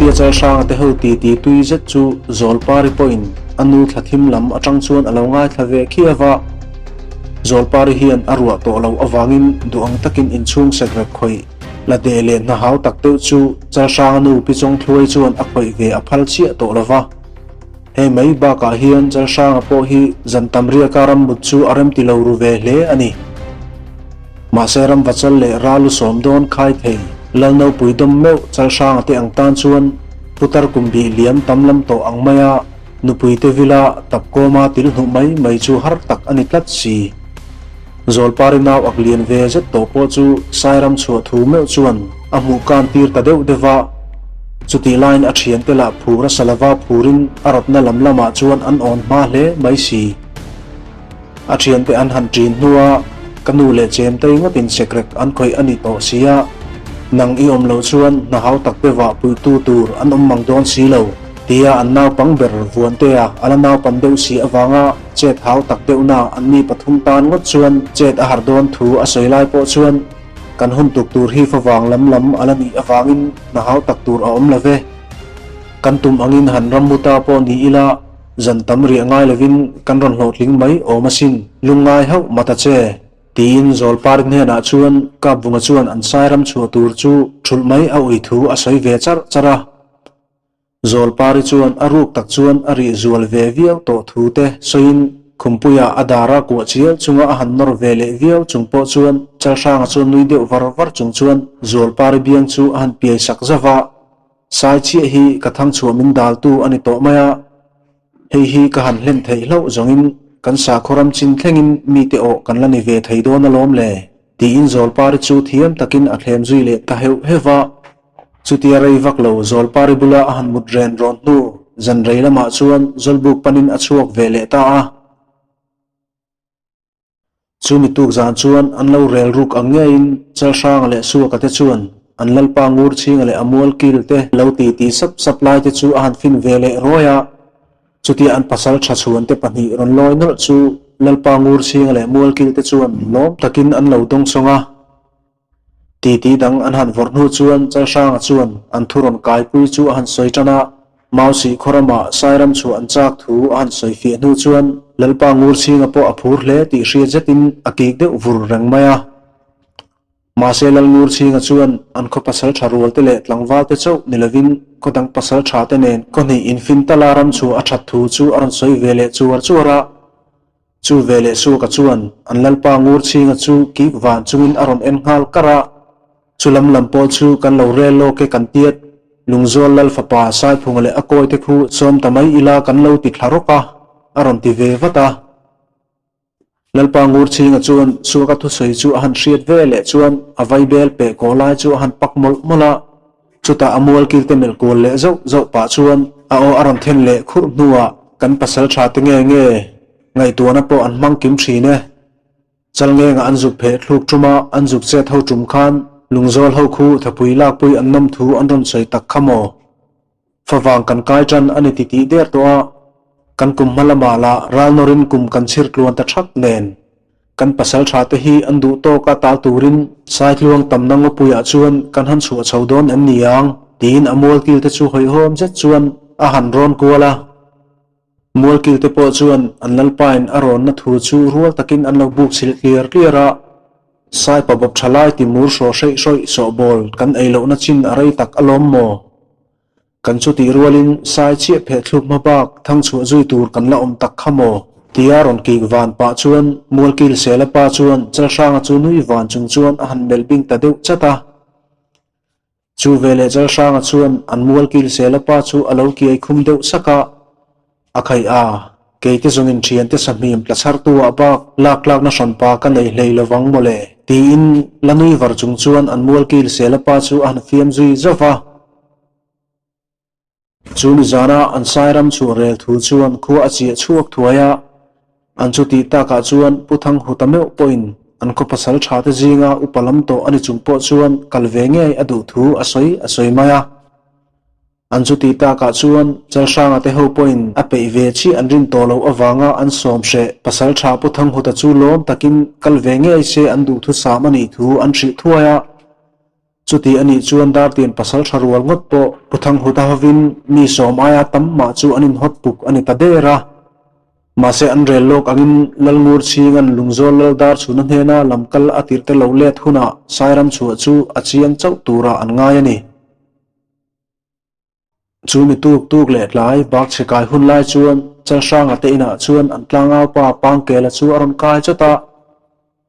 Chutia Chalhranga te ho titi tui zet chu Zawlpari pawhin a nu thla thim lam atang chuan a lo ngaithla ve khiau a. Zawlpari hian a ruah tawh loh avangin duh ang takin inchhung sekrek khawih la deh leh hna hau tak deuh chu Chalhranga nu Pi Chawngthluai chuan a khawih ve a phal chiah tawh lo va. Hei mai bakah hian Chalhranga pawh hi zan tam riaka rammut chu a remti lo ru ve hle a ni. Mahse ramvachal leh ralu sawm dawn khai thei Lalnopui dawm meuh Chalhranga te ang tan chuan putar kum bih liam tam lam tawh ang maia nupui te vila tapkawma til hnuh mai mai chu har tak a ni tlat si. Zawlpari nau ak lian ve zet tawh pawh chu Sairam chhuah thu meuh chuan a hmuh kan tir ta deuh deuh va. Chutih laiin a thiante lah phur a sa lova phurin a rawtna lam lamah chuan an awn hma hle mai si. A thiante an han ṭin hnua ka nu leh chemtei ngawtin sekrek an khawih a ni tawh si a, nang i awm loh chuan hna hau tak te vah puitu tur an awm mang dawn si lo, tia an naupang ber Vuantea a la naupan deuh si avanga chet hau tak deuhna an ni pathum tan ngawt chuan chet a har dawn thu a sawi lai pawh chuan kan hun tuk tur hi favang lam lam a la nih avangin hna hau tak tur a awm lo ve. Kan tum angin han rammu ta pawh ni ila, Zan tam riah ngai lovin kan rawn hlawhtling mai awm asin, lungngai hauh mat a che, tiin Zawlpar hnenah chuan Kapvunga chuan an sairam chhuah tur chu thulh mai a ui thu a sawi ve charh charh a. Zawlpari chuan a ruk tak chuan a rih zual ve viau tawh thu te sawiin Khumpuia a dara kuah chial chunga a han nawr ve leh viau chung pawh chuan Chalhranga chuan nui deuh var var chung chuan Zawlpari biang chu a han piai sak zauh a. Sai chiah hi ka thangchhuah min daltu a ni tawh mai a, hei hi ka han hlen theih hlauh zawngin kan sakhaw ram chin thlengin mite awh kan la ni ve thei dawn alawm le, tiin Zawlpari chu thiam takin a thlem zui leh ta heuh heuh va. Chutia rei vak lo Zawlpari bula a han mut ren rawn hnu zan rei lamah chuan Zawlbuk panin a chhuak ve leh ta a. Chu mi tuk zan chuan an lo rel ruk ang ngeiin Chalhranga leh Suaka te chuan an Lalpa Ngurchhinga leh a mual kil te lo ti ti sap sap lai te chu a han fin ve leh ruai a. Chutia an pasal tha chhuan te pahnih rawn lawi nawlh chu Lalpa Ngurchhinga leh mual kil te chuan lawm takin an lo dawngsawng a. Titi dang an han vawrh hnu chuan Chalhranga chuan an thu rawn kaipui chu a han sawi tan a, Mausi khaw ramah Sairam chhuah an chak thu a han sawi fiah hnu chuan Lalpa Ngurchhinga pawh a phur hle tih hriat zetin a kik deuh vur reng mai a. Mahse Lal Ngurchhinga chuan an khaw pasal tha rual te leh tlangval te chauh ni lovin khaw dang pasal tha te nen khaw hnih infin tala ram chhuah a that thu chu a rawn sawi ve leh chuar chuar a. Chu veleh Suaka chuan an Lalpa Ngurchhinga chu kik van chungin a rawn en nghal kar a, chu lam lam pawh chu kan lo rel lawk e kan tiat, Lungzual Lal fapa Saiphunga leh a kawite khu sawm ta mai ila kan lo ti thla rawk a, a rawn ti ve vat a. Lalpa Ngurchhinga chuan Suaka thusawi chu a han hriat veleh chuan a vaibel peh kaw lai chu a han pak mawlh mawlh a, Chutah a mualkil te melh kual leh zauh zauh pah chuan a aw a rawn then leh khurh hnuah kan pasal tha te nge nge ngaihtuahna pawh an hmang kim thin e. Chalngenga an zuk pheh thluk ṭuma an zuk chet ho ṭum khan Lungzawl ho khu thapui lakpui an nawm thu an rawn sawi tak kha maw? Favang kan kai ṭan a ni ti tih der tawh a, kan kum hma lamah lah ralnawrin kum kan chhir tluan ta ṭhak nen. Kan pasal tha te hi an duh tawk a tal turin Saitluang tamna ngawpuiah chuan kan han chhuah chho dawn em ni ang? tiin a mualkil te chu hawihhawm zet chuan a han rawn kual a. Mualkil te pawh chuan an lalpain a rawnna thu chu rual takin an lo buk chhilh tliar tliar a. Saipa bawp tha lai ti mur hraw hreih hrawih sawhbawl kan ei lohna chin a rei tak alawm maw? Kan chutih rualin sai chiah pheh thluk hma bak thang chhuah zui tur kan la awm tak kha maw? Tia rawn kik van pah chuan Mualkil Sela pa chuan Chalhranga chu nui van chung chuan a han melh bing ta deuh chat a. Chu veleh Chalhranga chuan an Mualkil Sela pa chu a lo kiai khum deuh sak a. A khaih a, keite zawngin thiante sahmim tla chhartu ah bak lak tlakna hranpa ka nei hlei lovang mawle, tiin la nui var chung chuan an Mualkil Sela pa chu a han fiam zui zauh va. Chu nizana an Sairam chhuah rel thu chuan khua a chiah chhuak thuai a, an chu tih takah chuan Pu Thanghuta meuh pawhin an khaw pasal tha te zinga upa lam tawh a ni chung pawh chuan kal ve ngei a duh thu a sawi a sawi mai a. An chu tih takah chuan Chalhranga te ho pawhin a peih ve chiah an rin tawh loh avanga an sawm hreh pasal tha Pu Thanghuta chu lawm takin kal ve ngei se an duh thusam a nih thu an hrilh thuai a. Chuti a nih chuan Dartian pasal tha rual ngawt pawh Pu Thanghuta hovin mi sawm aia tam mah chu an inhawt puk a ni ta der a. Mahse an rel lawk angin Lalngur chhinga'n Lungzawl Laldar chhuna hnena lamkal a tirhte lo let hunah Sairam chhuah chu a chiang chauh turah an ngai a ni. Chu mi tuk tuk leh tlai bak chhe kai hun lai chuan Chalhranga te inah chuan an tlangau pa Pangkela chu a rawn kai chawt a.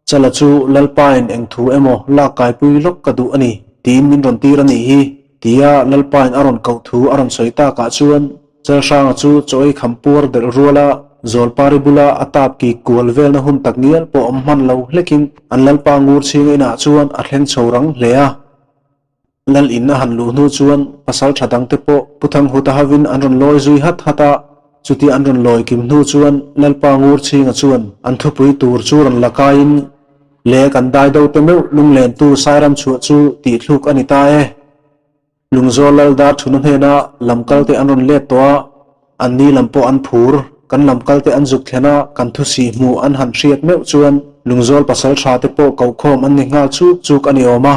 Chala chu Lalpain eng thu emaw lak kaipui lawk ka duh a ni tiin min rawn tir a nih hi tia Lalpain a rawn koh thu a rawn sawi takah chuan Chalhranga chu chaw ei kham puar delh ruala Zawlpari bula a tap kik kual velna hun tak ngial pawh awm hman lo hlekin an Lalpa ngur chhinga inah chuan a thleng chho rang hle a. Lal in a han luh hnu chuan pasal tha dangte pawh Pu Thanghuta hovin an rawn lawi zui hat hat a, chutia an rawn lawi kim hnu chuan Lalpa Ngurchhinga chuan an thupui tur chu rawn la kaiin le kan dai do te meuh lunglentu Sairam chhuah chu tih thluk a ni ta e. Lungzawl Lal dar thuna hnena lamkal te an rawn let tawh a, anni lam pawh an phur, kan lamkal te an zuk thlen a, kan thusih hmuh an han hriat meuh chuan Lungzawl pasal tha te pawh kohkhawm an ni nghal chuk chuk a ni awm a.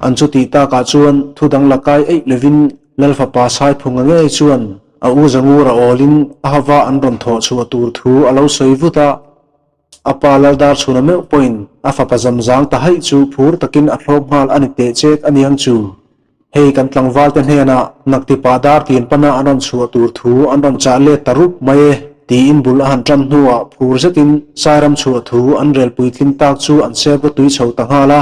An chu tih takah chuan thu dang la kai eih lovin Lal fapa Saiphunga ngei chuan a u Zangur a awlin a hava an rawn thawh chhuah tur thu a lo sawi vut a. A pa Lal Darchhuna meuh pawhin a fapa zamzang ta haih chu phur takin a thlawp nghal a ni teh chet a niang chu. Hei kan tlangvalte hnenah Naktipa dar tin pana an rawn chhuah tur thu an rawn chah let ta rup mai e tiin bul a han tan hnuah phur zetin Sairam chhuah thu an rel puitling tak chu an sep rawtui chho ta nghal a.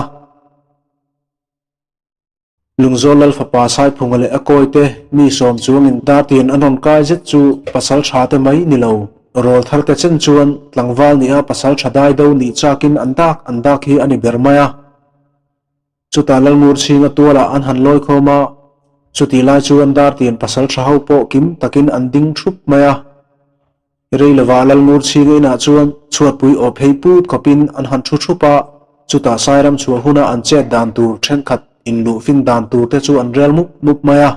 Lungzawl Lal fapa Saiphunga leh a kawite mi sawm chuangin Dartian an rawn kai zet chu pasal tha te mai ni lo. Rawl thar te chen chuan tlangval nia pasal tha dai do nih chakin an dak an dak hi a ni ber mai a. Chutah Lalngur chhinga tualah an han lawi khawm a, chutih lai chuan Dartian pasal tha ho pawh kim takin an ding thup mai a. Rei lovah Lalngur chhinga inah chuan chhuatpui aw phei put khawpin an han thu thup a, chutah Sairam chhuah huna an chet dan tur thenkhat inluhfin dan tur te chu an rel mup mup mai a.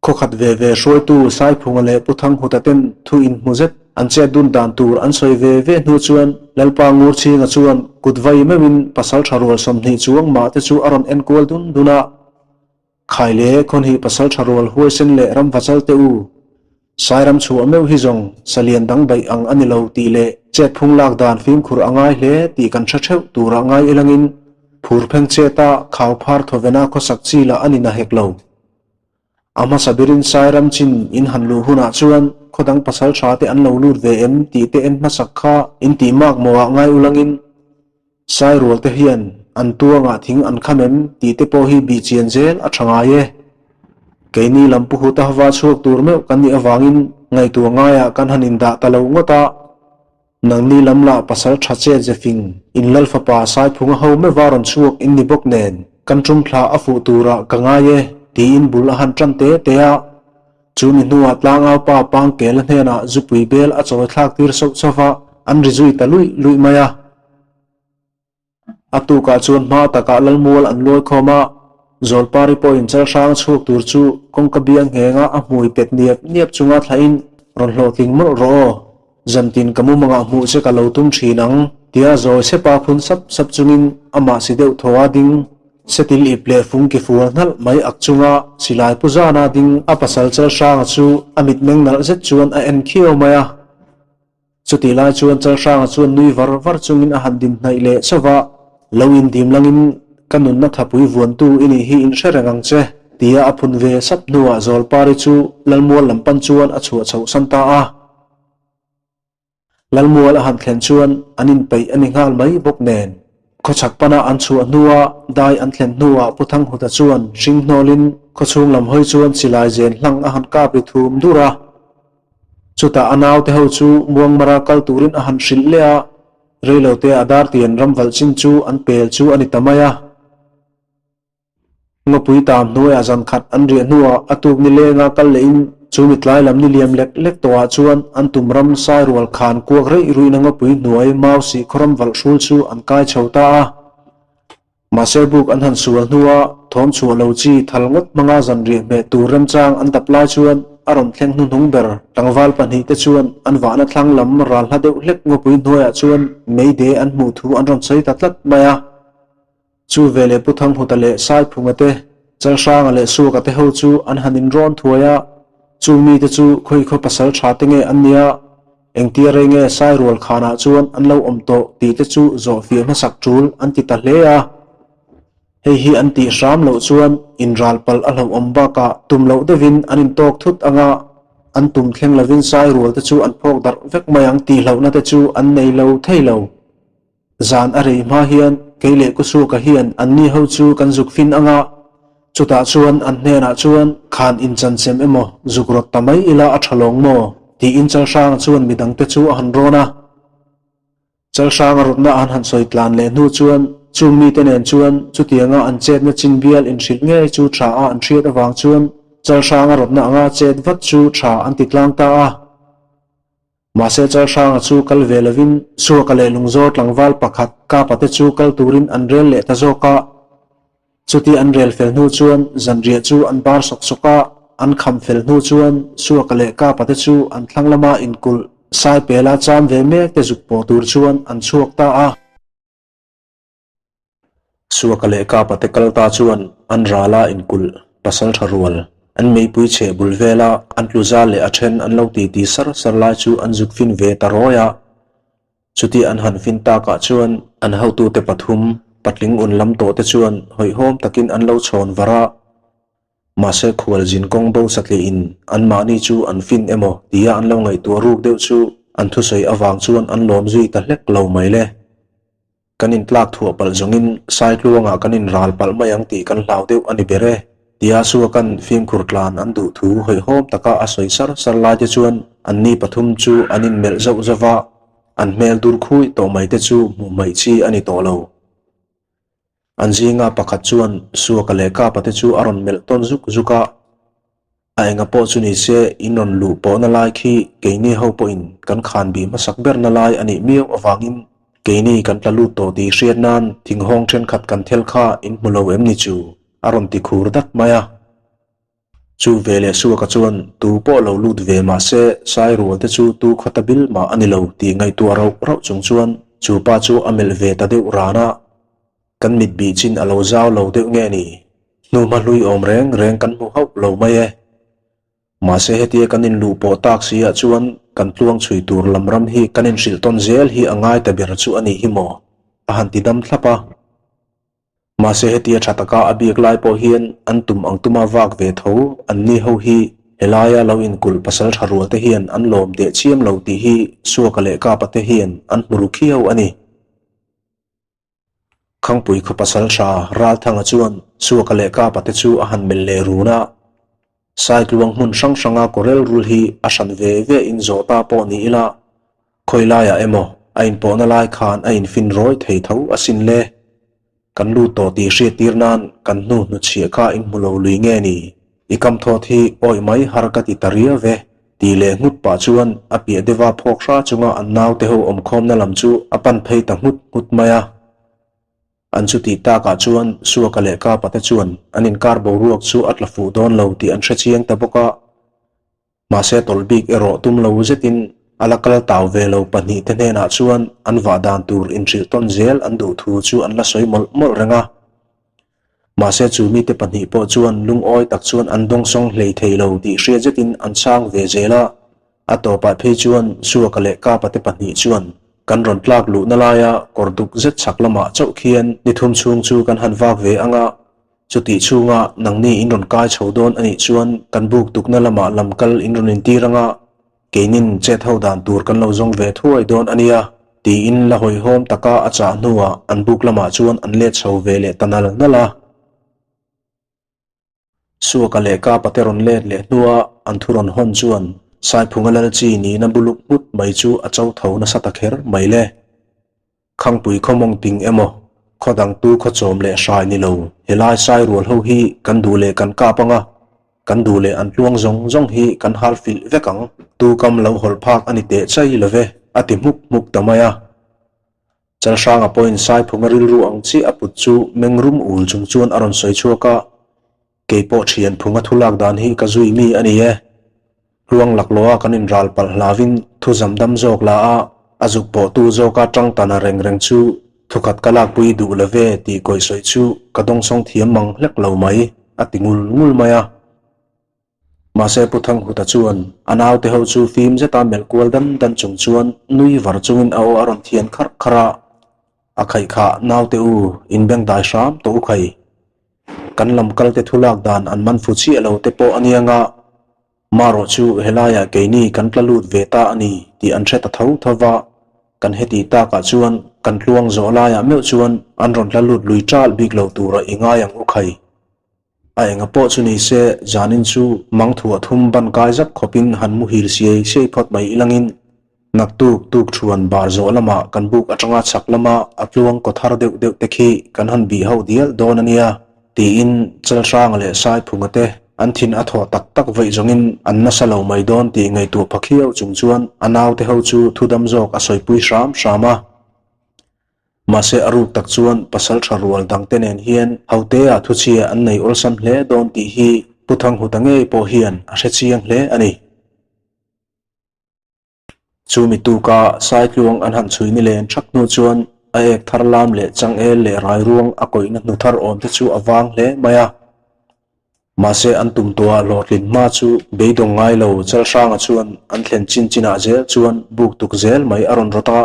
Khawkhat ve ve hruaitu Saiphunga leh Pu Thanghuta ten thu inhmu zet an chet dun dan tur an sawi ve ve hnu chuan Lalpa Ngur chhinga chuan kut vai meuhin pasal tha rual 20 chuang mah te chu a rawn enkual dun dun a. Khai le khawnhih pasal tha rual huaisen leh ram vachal te u, Sairam chhuah meuh hi zawng salian dang daih ang a ni lo tih leh chet phung lak dan fimkhur a ngai hle tih kan hre theuh turah ngai ilangin phur pheng cheta khau phar thawvena khawsak chi lah a ni na hek lo. A hmasa berin Sairam chin in han luh hunah chuan khaw dang pasal tha te an lo lut ve em tih te en hmasak kha in tih mak mawhah ngai ulangin Sairual te hian an tuangah thing an kham em tih te pawh hi bih chian zel a tha ngai e. Keini lam pu huta hava chhuak tur meuh kan nih avangin ngaihtuah ngaiah kan han indah ta lo ngawt a. Nangni lam lah pasal tha chet zefing in Lal fapa Saiphunga ho meuha rawn chhuak in ni bawk nen kan tum thla a fuh turah ka ngai e tiin bul a han tan te te a. Chu mi hnuah tlangau pa Pangkela hnenah zupui bel a chawi thlak tir sauh sauh va, an ri zui ta luih luih mai a. A tukah chuan hma takah Lalmual an luai khawm a, Zawlpari pawhin Chalhrang a chhuak tur chu kawngka biang nghenga a hmui pet niap niap chunga thlahin rawn hlawhtling mawlh rawh aw, zantin ka mumangah hmuh che ka lo tum thin ang, tia zawi sepa phun sap sap chungin amah si deuh thaw a ding. Setil ip leh fung ki fual hnalh mai ak chunga silai pu zana ding a pasal Chalhranga chu a mitmeng nalh zet chuan a en khiau mai a. Chutih lai chuan Chalhranga chuan nui var var chungin a han din hnaih leh chauh va, Lo indim langin ka nunna thapui vuantu i nih hi in hre reng ang che, tia a phun ve sap hnuah Zawlpari chu Lalmual lam pan chuan a chhuah chhoh san ta a. Lalmual a han thlen chuan an inpeih a ni nghal mai bawk nen. Khawchhak pana an chhuah hnua dai an thlen hnuah Pu Thanghuta chuan hring hnawlin khawchhung lam hawi chuan silai zen hlang a han kap ri thum dur a. Chutah a naute ho chu Muangmara kal turin a han hrilh leh a, reilote a dartian ramvalh chin chu an pel chu a ni ta mai a. Ngawpui tam hnuaiah zan khat an riah hnuah a tuk ni lenga kal lehin chu mitlai lam ni liam lek lek tawhah chuan an tum ram sai rual khan kuak reih ruihna ngawpui hnuai mau sih khawram valh hrul chu an kai chho ta a. Mahse buk an han sual hnua thawm chhuah lo chi thal ngawt hmanga zan riah hmeh tur remchang an dap lai chuan a rawn thleng hnuhnung ber. Tlangval pahnihte chuan an vahna thlang lam ral hla deuh hlek ngawpui hnuaiah chuan meide an hmuh thu an rawn sawi ta tlat mai a. Chu veleh Pu Thanghuta leh Saiphunga te, Chalhranga leh Suaka te ho chu an han inrawn thuai a, chung mite chu khawikhaw pasal tha te nge an nia, engtia rei nge Sairual khanah chuan an lo awm tawh tih te chu zawh fiah hmasak tul an ti ta hle a. Hei hi an tih hram loh chuan inral palh a hlauhawm bakah tum loh deuhin an intawk thut anga an tum thleng lovin Sairual te chu an phawk darh vek mai ang tih hlauhna te chu an nei lo thei lo. Zan a rei hma hian kei leh Kusuka hian anni ho chu kan zuk fin anga chutah chuan an hnenah chuan khan inchanchem emaw zuk rawt ta mai ila a tha lawng maw? tiin Chalhranga chuan midangte chu a han rawn a. Chalhranga rawtna an han sawi tlan leh hnu chuan chung mite nen chuan chutianga an chetna chin bial inhrilh ngei chu tha a an hriat avang chuan Chalhranga rawtna anga chet vat chu tha an ti tlang ta a. Mahse Chalhranga chu kal ve lovin Suaka leh Lungzawr tlangval pakhat Kapa te chu kal turin an rel leh ta zawk a. Chuti an rel fel hnu chuan zanriah chu an bar sawk sawk a, an kham fel hnu chuan Suaka leh Kapa te chu an thlang lama inkulh Saipela cham ve mek te zuk pawh tur chuan an chhuak ta a. Suaka leh Kapa te kal ta chuan an rala inkulh pasal tha rual an meipui chheh bul vela an tlu zal leh a then an lo titi sar sar lai chu an zuk fin ve ta rawi a. Chuti an han fin takah chuan an hotute pathum patling un lam tawh te chuan hawihhawm takin an lo chhawn var a. Mahse khualzin kawng bo satlihin anmahni chu an fin emaw tia an lo ngaihtuah ruk deuh chu an thusawi avang chuan an lawm zui ta hlek lo mai le. Kan intlak thuah palh zawngin Saitluangah kan inral palh mai ang tih kan hlau deuh a ni ber e, tia Suakan fimkhur tlan an duh thu hawihhawm taka a sawi sar sar lai te chuan anni pathum chu an inmelh zauh zauh va, an hmel dur khui tawh mai te chu hmuh hmaih chi a ni tawh lo. An zinga pakhat chuan Suaka leh Kapa te chu a rawn melh tawn zuk zuk a. A enga pawh chu ni se, in rawn luh pawhna lai khi keini ho pawhin kan khan bih hmasak berna lai a nih miau avangin keini kan tla lut tawh tih hriat nan thinghawng thenkhat kan thel kha in hmu lo em ni chu? a rawn ti khur dat mai a. Chu ve leh Suaka chuan tu pawh lo lut ve mah se Sairual te chu tu khawta bil mah a ni lo tih ngaihtuah rauh rauh chung chuan chu pa chu a melh ve ta deuh ran a. Kan mit bih chin a lo zau lo deuh nge ni? Hnuhma hlui awm reng reng kan hmu hauh lo mai e. Mahse hetia kan inluh pawh tak si ah chuan kan tluang chhui tur lam ram hi kan inhrilh tawn zel hi a ngai ta ber chu a nih hi maw? A han ti dam thlap a. Mahse hetia tha taka a biak lai pawh hian an tum ang tuma vak ve tho an ni ho hi helaia lo inkulh pasal tha rual te hian an lawm teh chiam lo tih hi Suaka leh Kapa te hian an hmu ru khiau a ni. Khangpui khaw pasal tha Ralthanga chuan Suaka leh Kapa te chu a han melh leh run a. Saitluang hmun hrang hranga kawrel rul hi a hran ve ve in zawh ta pawh ni ila, khawi laiah emaw a inpawhna lai khan a infin rawi thei tho asin le. Kan lut tawh tih hriattir nan kan hnu hnuchhiah kha in hmu lo lui nge ni? I kam thawt hi awih mai har ka ti ta riau ve. Tih leh nghut pah chuan a piah deuha phawk hra chunga an naute ho awmkhawmna lam chu a pan phei ta nghut nghut mai a. An chu tih takah chuan Suaka leh Kapa te chuan an inkar boruak chu a tla fuh dawn lo tih an hre chiang ta bawk a. Mahse tawlh bik erawh tum lo zetin a la kal tau ve lo pahnihte hnenah chuan an vah dan tur inhrilh tawn zel an duh thu chu an la sawi mawlh mawlh reng a. Mahse chu mite pahnih pawh chuan lungawi tak chuan an dawngsawng hlei thei lo tih hriat zetin an chhang ve zel a, a tawpah phei chuan Suaka leh Kapa te pahnih chuan kan rawn tlak luhna laia kawr duk zet chhak lamah chauh khian ni thum chhung chu kan han vak ve ang a, chutih chhunga nangni in rawn kai chho dawn a nih chuan kan buk tukna lamah lam kal in rawn intir ang a, Keinin chet ho dan tur kan lo zawng ve thuai dawn a nia, tiin la hawihhawm taka a chah hnuah an buk lamah chuan an let chho ve leh ta nal nal a. Suaka leh Kapa te rawn let leh hnua an thu rawn hawn chuan Saiphunga lal chi nihna buluk nghut mai chu a cho tho nasa ta kher mai le. Khangpui khaw mawng ting emaw, khaw dang tu khaw chawm leh hrai ni lo, helai sai rual ho hi kan duh leh kan kap ang a, kan duh leh an tluang zawng zawng hi kan hal filh vek ang, tu kam lo hawlh phak a ni teh chai lo ve, a ti hmuk hmuk ta mai a. Chalhranga pawhin Saiphunga rilru ang chiah a put chu meng rum ul chung chuan a rawn sawi chhuak a, Kei pawh thian phunga thu lak dan hi ka zui mi a ni e. Tluang laklawha kan inral palh hlavin thu zam dam zawk la a, a zuk pawhtu zawka tang tana reng reng chu. Thukhat ka lakpui duh lo ve tih kawisawi chu ka dawngsawng thiam mang hlek lo mai, a ti ngul ngul mai a. Mahse Pu Thanghuta chuan a naute ho chu fim zeta melh kual dan dan chung chuan nui var chungin a aw a rawn thian kharh kharh a, A khaih kha naute u, inbeng dai hram tawh u khai. Kan lam kalte thu lak dan an man fu chiah lo te pawh a nia nga, marawh chu helaiah keini kan tla lut ve ta a ni tih an hre ta tho tho va, kan heti takah chuan kan tluang zawh laiah meuh chuan an rawn tla lut lui ṭalh bik lo tura i ngai ang u khai. A enga pawh chu ni se, zanin chu mang thuah thum ban kai zak khawpin han muhil siai siai phawt mai ilangin naktuk tuk thuan bar zawh lamah kan buk atanga chhak lama a tluang kaw thar deuh deuh te khi kan han bih ho dial dawn a nia, tiin Chalhranga leh Saiphunga te an thin a thawh tak tak vaih zawngin an nasa lo mai dawn tih ngaihtuah pha khiau chung chuan a naute ho chu thudam zawk a sawipui hram hram a. Mahse a ruk tak chuan pasal tha rual dangte nen hian hotea thuchhia an nei awlsam hle dawn tih hi Pu Thanghuta ngei pawh hian a hre chiang hle a ni. Chu mi tuka Saitluang an han chhui ni len thak hnu chuan a ek thar lam leh changel leh rairuang a kawihna hnu thar awm te chu a vang hle mai a. Mahse an tum tawha hlawhtlin hma chu beidawng ngai lo Chalhranga chuan an thlen chin chinah zel chuan buk tuk zel mai a rawn rawt a.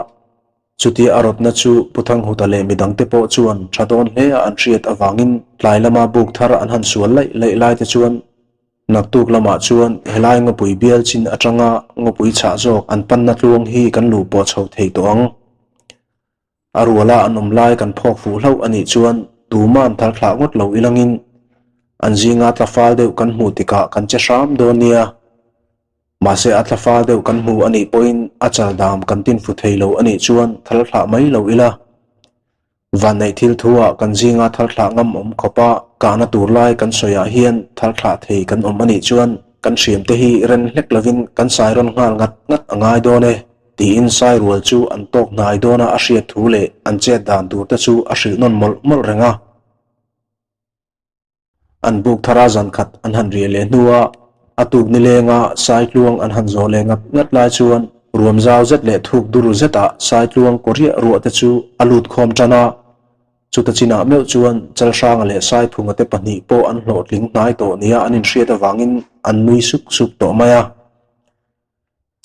Chutia a rawtna chu Pu Thanghuta leh midangte pawh chuan tha dawn hle a an hriat avangin tlai lama buk thar an han sual laih laih lai te chuan naktuk lamah chuan helai ngawpui bial chin atanga ngawpui chhah zawk an panna tluang hi kan luh pawh chho thei tawh ang. A ruala an awm lai kan phawk fuh hlauh a nih chuan tuma'n thar thlah ngawt lo ilangin an zinga tla fal deuh kan hmuh tikah kan che hram dawn nia. Mahse a tla fal deuh kan hmu a nih pawhin a chal dam kan tin fu thei lo a nih chuan thal thlah mai lo ila. Vanneih thil thu-ah kan zinga thal thlah ngam awm khawpa kahna tur lai kan sawiah hian thal thlah thei kan awm a nih chuan kan hriamte hi ren hlek lovin kan sai rawn nghal ngat ngat a ngai dawn e tiin sai rual chu an tawk hnai dawna a hriat thu leh an chet dan turte chu a hrilh nawn mawlh mawlh reng a. An buk thara zan khat an han riah leh hnua a tuk nilenga Saitluang an han zawh leh ngat ngat lai chuan ruam zau zet leh thuk dur zetah Saitluang kaw riah ruah te chu a lut khawm tan a. Chuta chinah meuh chuan Chalhranga leh Saiphunga te pahnih pawh an hlawhtling hnai tawh nia an inhriat avangin an nui suk suk tawh mai a.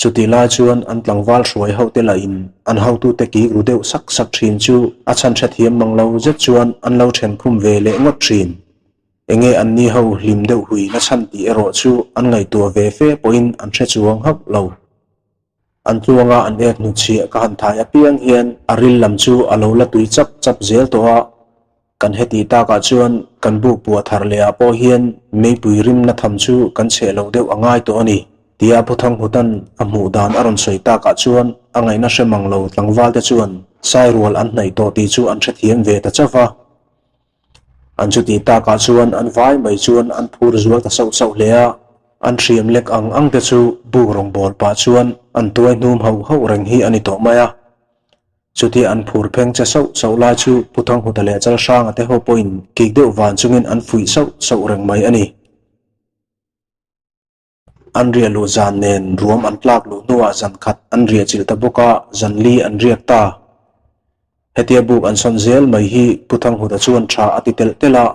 Chutih lai chuan an tlangval hruai hote lahin an hotute kik ru deuh sak sak thin chu a chhan hrethiam mang lo zet chuan an lo then khum ve leh ngawt thin. Enge anni ho hlim deuh hui na chhan tih erawh chu an ngaihtuah ve fe pawhin an hre chuang hauh lo. An tluanga an ek hnutchhiah ka han thai apiang hian a ril lam chu a lo la tui chap chap zel tawh a, Kan heti takah chuan kan buk puah thar lehah pawh hian meipui rimna tham chu kan chheh lo deuh a ngai tawh a ni, tia Pu Thanghutan a hmuh dan a rawn sawi takah chuan a ngaihna hre mang lo tlangvalte chuan Sairual an hnaih tawh tih chu an hrethiam ve ta chauh va. An chuti takah chuan an vai mai chuan an phur zual ta sauh sauh hle a, an hriam lek ang ang te chu buk rawngbawl pah chuan an tuai hnum hauh hauh reng hi a ni tawh mai a. Chutia an phur pheng che sauh sauh lai chu Pu Thanghuta leh Chalhranga te ho pawhin kik deuh van chungin an fuih sauh sauh reng mai a ni. An riah luh zan nen ruam an tlak luh hnuah zan khat an riah chilh ta bawk a, zan li an riak ta. Hetia buk an sawn zel mai hi Pu Thanghuta chuan tha a ti telh telh a,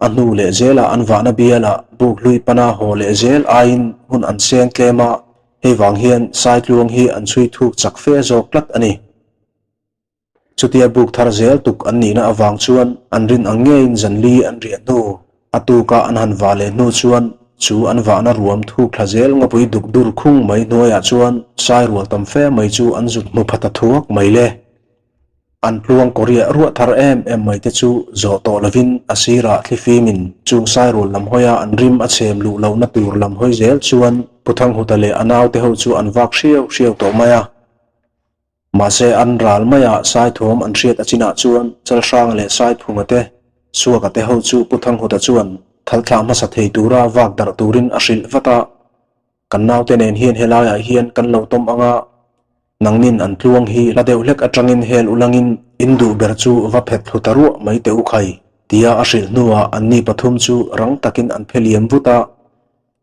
a hnu leh zelah an vahna bialah buk hlui pana haw leh zel aiin hun an seng tlem a, Hei vang hian Saitluang hi an chhui thuk chak fe zawk tlat a ni. Chutia buk thar zel tuk an nihna avang chuan an rin ang ngeiin zanli an riah hnu, a tuka an han vah leh hnu chuan chu an vahna ruam thuk thla zel ngawpui duk dur khung mai hnuaiah chuan Sairual tam fe mai chu an zut hmu pha ta thuak mai le. An tluang kawriah ruah thar em em mai te chu zawh tawh lovin a sirah thlifimin chung Sairul lam hawia an rim a chhem luh lohna tur lam hawi zel chuan Pu Thanghuta leh a naute ho chu an vak hriau hriau tawh mai a. Mahse an ral maia Saithuam an hriat a chinah chuan Chalhranga leh Saiphunga te, Suaka te ho chu Pu Thanghuta chuan thalthlah hmasa thei tura vak darh turin a hrilh vat a. Kan naute nen hian helaiah hian kan lo tawm ang a, nangnin an tluang hi la deuh hlek atangin hel ulangin in duh ber chu va phet thlu ta ruah mai teh u khai, tia a hrilh hnuah anni pathum chu rang takin an phe liam vut a.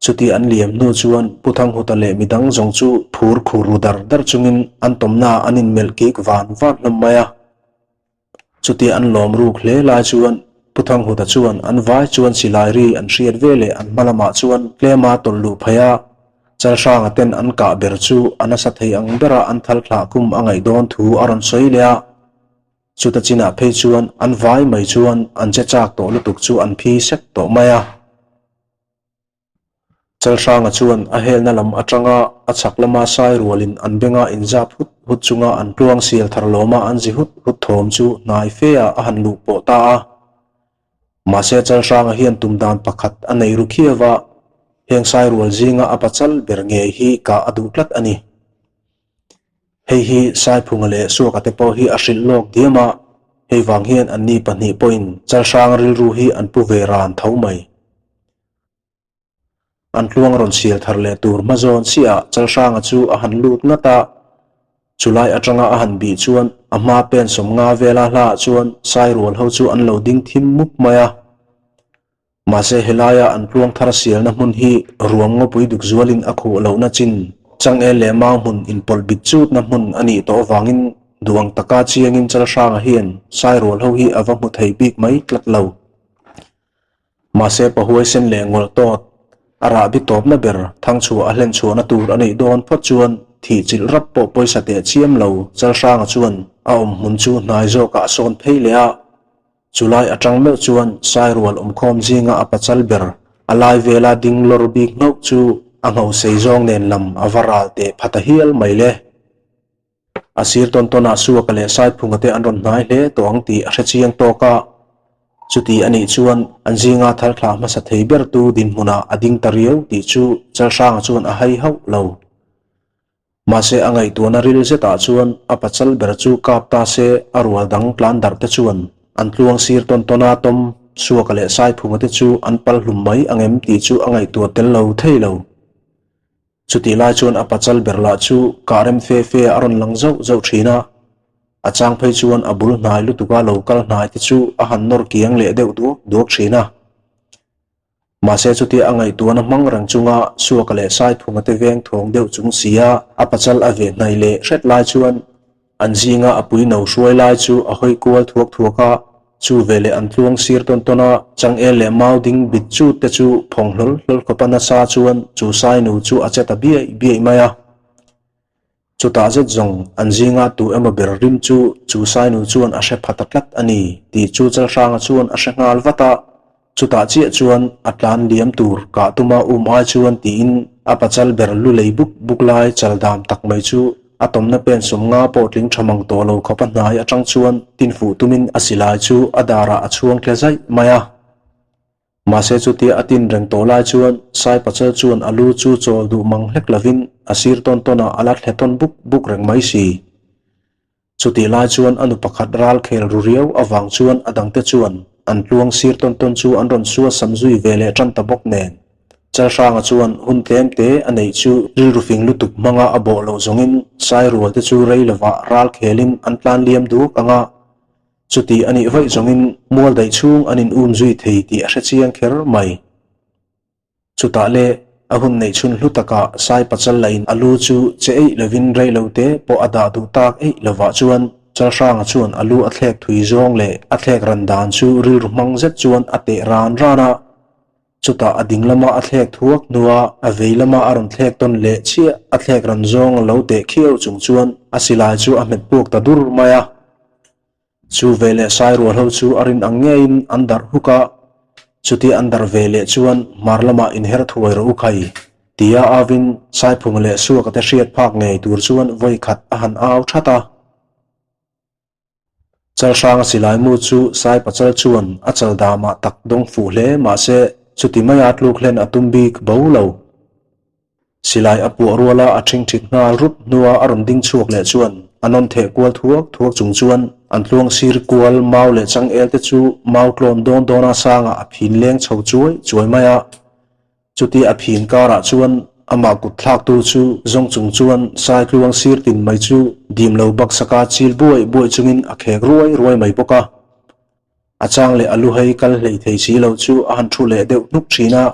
Chuti an liam hnu chuan Pu Thanghuta leh midang zawng chu phur khur ru dar dar chungin an tawmnaah an inmelh kik van van hlawm mai a. Chutia an lawm ruk hle lai chuan Pu Thanghuta chuan an vai chuan silai ri an hriat ve leh an hma lamah chuan tlema tawlh luh phei a, Chalhranga ten an kah ber chu a nasa thei ang bera an thal thlah kum a ngaih dawn thu a rawn sawi leh a. Chuta chinah phei chuan an vai mai chuan an che chak tawh lutuk chu an phi sek tawh mai a. Chalhranga chuan a helna lam atanga a chhak lama sai rualin an benga inzap hut hut chunga an tluang sial thar lawma an zi hut hut thawm chu hnai fe ah a han luh pawh ta a. Mahse Chalhranga hian tum dan pakhat a nei ru khiau a, heng sai rual zinga a pachal ber ngei hi kah a duh tlat a ni. Hei hi Saiphunga leh Suaka te pawh hi a hrilh lawk diam a, hei vang hian anni pahnih pawhin Chalhranga rilru hi an pu ve ran tho mai. An tluang rawn sial thar leh tur hma zawn chiahah Chalhranga chu a han lut ngat a, chulai atanga a han bih chuan a hma pen 50 vela hlaah chuan Sairual ho chu an lo ding thim mup mai a. Mahse helaia an tluang thar sialna hmun hi ruam ngawpui duk zualin a khuh lohna chin changel leh mau hmun inpawlh bit chutna hmun a nih tawh avangin duang taka chiangin Chalhranga hian Sairual ho hi a va hmu thei bik mai tlat lo. Mahse pahuaisen leh ngawlh tawt, a rahbi tawpna ber thangchhuah a hlenchhuahna tur a neih dawn phawt chuan thih chilh rap pawh pawisa teh chiam lo Chalhranga chuan a awm hmun chu hnai zawkah a sawn phei leh a. Chulai atang meuh chuan Sairual awmkhawm zinga a pachal ber a lai vela ding lawr bik nghauh chu a nghosei zawng nen lam a va ral teh pha ta hial mai le. A sir tawn tawnah Suaka leh Saiphunga te an rawn hnai hle tawh ang tih a hre chiang tawk a. Chuti a nih chuan an zinga thal thlah hmasa thei bertu dinhmunah a ding ta riau tih chu Chalhranga chuan a hai hauh lo. Mahse a ngaihtuahna ril zetah chuan a pachal ber chu kap ta se a rual dang tlan darh te chuan an tluang sir tawn tawna tawm Suaka leh Saiphunga te chu an pal hlum mai ang em tih chu a ngaihtuah tel lo thei lo. Chutih lai chuan a pachal ber lah chu kah rem fe fe a rawn lang zauh zauh thin a, a chang phei chuan a bul hnai lutuka lo kal hnai te chu a han nawr kiang leh deuh duak duak thin a. Mahse chutia a ngaihtuahna hmang reng chunga Suaka leh Saiphunga te veng thawng deuh chung sia a pachal a ve hnai leh hret lai chuan An zinga a pui no hruai lai chu a hawi kual thuak thuak a, chu veleh an tluang sir tawn tawn a, changel leh mau ding bit chut te chu phawng hlawl hlawl khawp a nasa chuan chu sainu chu a che ta biaih biaih mai a. Chutah zet zawng an zinga tu emaw ber rim chu chu sainu chuan a hre pha ta tlat a ni tih chu Chalhranga chuan a hre nghal vat a, Chutah chiah chuan a tlan liam tur kah tuma um ai chuan tiin a pachal ber lu lei buk buk lai chal dam tak mai chu a tawmna pen 50 pawh tling tha mang tawh lo khawp a hnai atang chuan tinfuh tumin a silai chu a darah a chhuang tle zaih mai a. Mahse chutia a tin reng tawh lai chuan Sai pachal chuan a lu chu chawl duh mang hlek lovin a sir tawn tawnah a la thle tawn buk buk reng mai si. Chutih lai chuan a nu pakhat ral khel ru riau avang chuan a dangte chuan an tluang sir tawn tawn chu an rawn sua sam zui ve leh tan ta bawk nen. Chalhranga chuan hun tlem te a neih chu rilru fing lutuk hmanga a bawh loh zawngin Sairual te chu rei lovah ral khelin an tlan liam duk ang a, chuti a nih vaih zawngin mual daih chhung an in um zui thei tih a hre chiang kher mai. Chutah le, a hun neih chhun hlu takah Sai Pachal lahin a lu chu che eih lovin rei lo te pawh a dah duh tak eih lovah chuan Chalhranga chuan a lu a thlek thui zawng leh a thlek ran dan chu rilru hmang zet chuan a teh ran ran a. Chutah a ding lama a thlek thuak hnua a vei lama a rawn thlek tawn leh chiah a thlek ran zawng a lo teh khiau chung chuan a silai chu a hmet puak ta dur mai a. Chu ve leh Sairual ho chu a rin ang ngeiin an darh huk a, chutia an darh ve leh chuan hmar lamah inher thuai rawh u khai, tia avin Saiphunga leh Suaka te hriat phak ngei tur chuan vawi khat a han au that a. Chalhranga silai mu chu Sai Pachal chuan a chal damah tak dawng fuh hle mahse chuti maia tluk hlen a tum bik bo lo. Silai a puah ruala a ṭhingṭhit nghal rup hnua a rawn ding chhuak leh chuan a nawn theh kual thuak thuak chung chuan an tluang sir kual mau leh changel te chu mau tlawn dawn dawna sangah a phin leng chho chuai chuai mai a. Chuti a phin karah chuan amah kut thlaktu chu zawng chung chuan sai tluang sir tin mai chu dim lo baksaka chil buai buai chungin a khek ruai ruai mai bawk a. A chang leh a lu hei kal hlei thei si lo chu a han thu leh deuh hnuk thin a.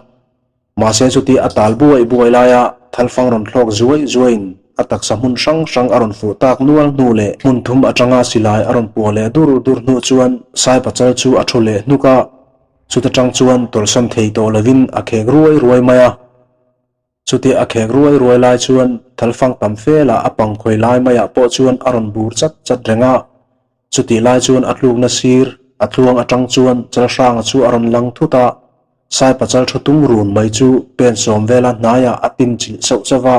Mahse chuti a tal buai buai laia thalfang rawn thlawk zuai zuaiin a taksa hmun hrang hrang a rawn fuh tak nual hnu leh hmun thum atanga silai a rawn puah leh dur dur hnu chuan Sai pachal chu a thu leh hnuk a, chuta tang chuan tawlhsan thei tawh lovin a khek ruai ruai mai a. Chutia a khek ruai ruai lai chuan thalfang tam fela a pang khawi lai maiah pawh chuan a rawn bur chat chat reng a. Chutih lai chuan a tlukna sir a tluang atang chuan Chalhranga chu a rawn lang thut a, Saipachal thu tung run mai chu pen sawm vela hnaiah a tin chilh sauh sauh a.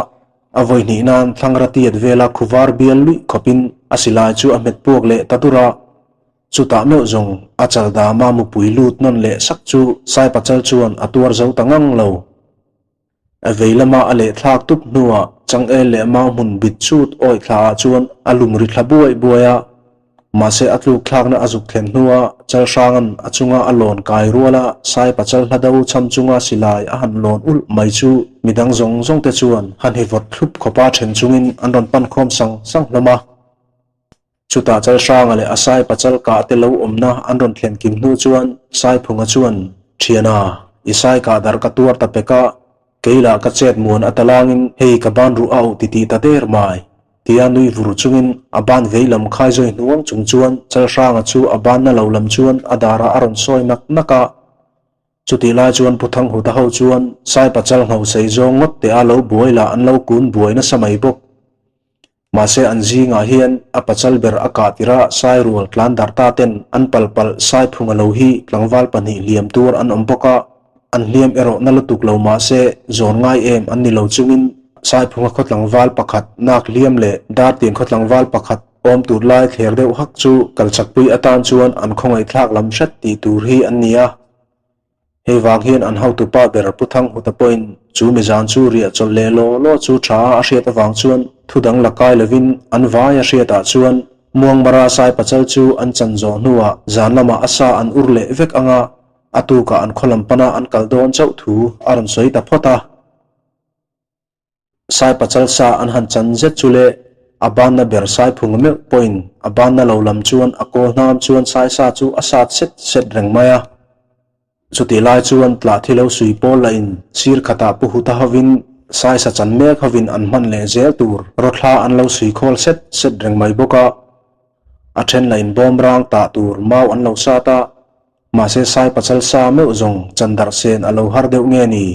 A vawi hnih nan thlangra tiat vela khuvar bial luih khawpin a silai chu a hmet puak leh ta dur a. Chutah meuh zawng a chal dama mupui lut nawn leh sak chu Saipachal chuan a tuar zo ta ngang lo. A vei lama a leh thlak tup hnuah changel leh mau hmun bit chut awih thla ah chuan a lum ri thla buai buai a. Mahse a tluk thlakna a zuk thlen hnuah Chalhranga'n a chunga a lawn kai ruala Sai pachal hla do cham chunga silai a han lawn ulh mai chu midang zawng zawng te chuan han hi vawt thlup khawpa then chungin an rawn pan khawm sang sang hlawm a. Chutah Chalhranga leh a Sai pachal kah te lo awmna an rawn thlen kim hnu chuan Saiphunga chuan, Thiana, i Sai kah dar ka tuar ta pek a, kei lah ka chet muan a talangin hei ka ban ruh a auh titih ta der mai, tia nui vur chungin a ban vei lam khai zawi hnuang chung chuan Chalhranga chu a banna lo lam chuan a darah a rawn sawi nak nak a. Chutih lai chuan Pu Thanghuta ho chuan Sai pachal ngho sei zawng ngawt teh a lo buai lah an lo kun buai nasa mai bawk. Mahse an zingah hian a pachal ber a kah tirh a sai rual tlan dar ta ten an pal palh sai phunga lo hi tlangval pahnih hliam tur an awm bawk a, an hliam erawh na lutuk lo mahse zawn ngai em an ni lo chungin sai phunga khaw tlangval pakhat nak hliam leh dartiang khaw tlangval pakhat awm tur lai thler deuh hak chu kalchakpui atan chuan an khawngaihthlak lam hret tih tur hi an ni a. Hei vang hian an hotupa ber Pu Thanghuta pawhin chu mizan chu riah chawlh leh law law chu tha a hriat avang chuan thu dang la kai lovin an vai a hriatah chuan Muangmara Sai Pachal chu an chan zawh hnuah zan lamah a sa an ur leh vek anga a tukah an khaw lam pana an kal dawn chauh thu a rawn sawi ta phawt a. Sai pachal sa an han chan zet chu le a banna ber sai phung meuh pawhin a banna lo lam chuan a kawl hnam chuan sai sa chu a sat set set reng mai a. Chutih lai chuan tlah thi lo sui pawl lahin sir khatah pu huta hovin sai sa chan mek hovin an hman leh zel tur rawthla an lo sui khawl set set reng mai bawk a. A then lahin bawm rang tah tur mau an lo sat a. Mahse sai pachal sa meuh zawng chan darh sen a lo har deuh nge ni?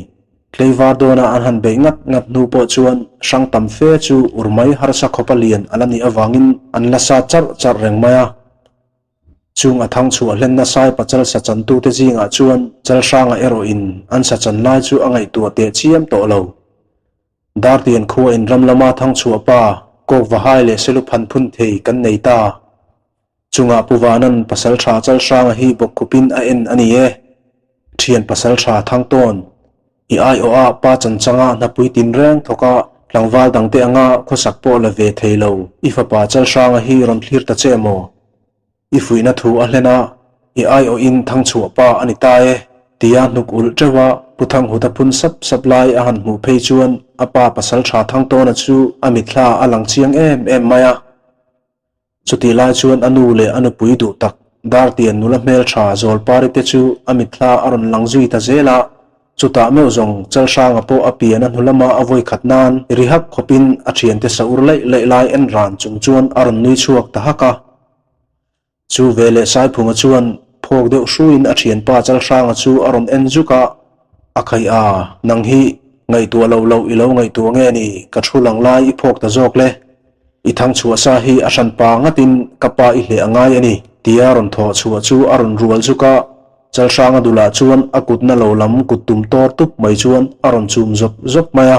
Tleivar dawna an han beih ngat ngat hnu pawh chuan hrang tam fe chu ur mai harsa khawpa lian a la nih avangin an la sa charh charh reng mai a. Chung a thang chhuah hlenna sai pachal sa chantute zingah chuan Chalhranga erawhin an sa chan lai chu a ngaihtuah teh chiam tawh lo. Dartian khua in ram lama thang chhuah pa Kawkvahai leh Seluphan phun thei kan nei ta. Chungah Pu Vanan pasal tha Chalhranga hi bawkkhupin a en a ni e. Thian pasal tha Thangtawn, i aiawh a pa chanchanga hnapui tinreng thawk a tlangval dangte anga khawsak pawh la ve thei lo, i fapa Chalhranga hi rawn thlir ta che maw? I fuihna thu a hlen a, i aiawhin Thangchhuah pa a ni ta e, tia hnuk ulh teuh a Pu Thanghuta phun sap sap lai a han hmuh phei chuan a pa pasal tha Thangtawna chu a mitthla a lang chiang em em mai a. Chutih lai chuan a nu leh a nupui duh tak Dartian nula hmeltha Zawlpari te chu a mitthla a rawn lang zui ta zel a, chutah meuh zawng Chalhranga pawh a pian a hnu lama a vawi khat nan ri hak khawpin a thiante sa ur laih laih lai en ran chung chuan a rawn nui chhuak ta hak a. Chu veleh Saiphunga chuan phawk deuh hruiin a thianpa Chalhranga chu a rawn en zuk a, A khaih a, nang hi ngaihtuah lo loh i lo ngaihtuah nge ni, ka thu lang lai i phawk ta zawk le. I thang chhuah sa hi a hran pa ngatin ka pa i hleh a ngai a ni, tia rawn thawh chhuah chu a rawn rual zuk a, Chalhranga dulah chuan a kutna lo lam kut tum tawr tup mai chuan a rawn chum zawp zawp mai a.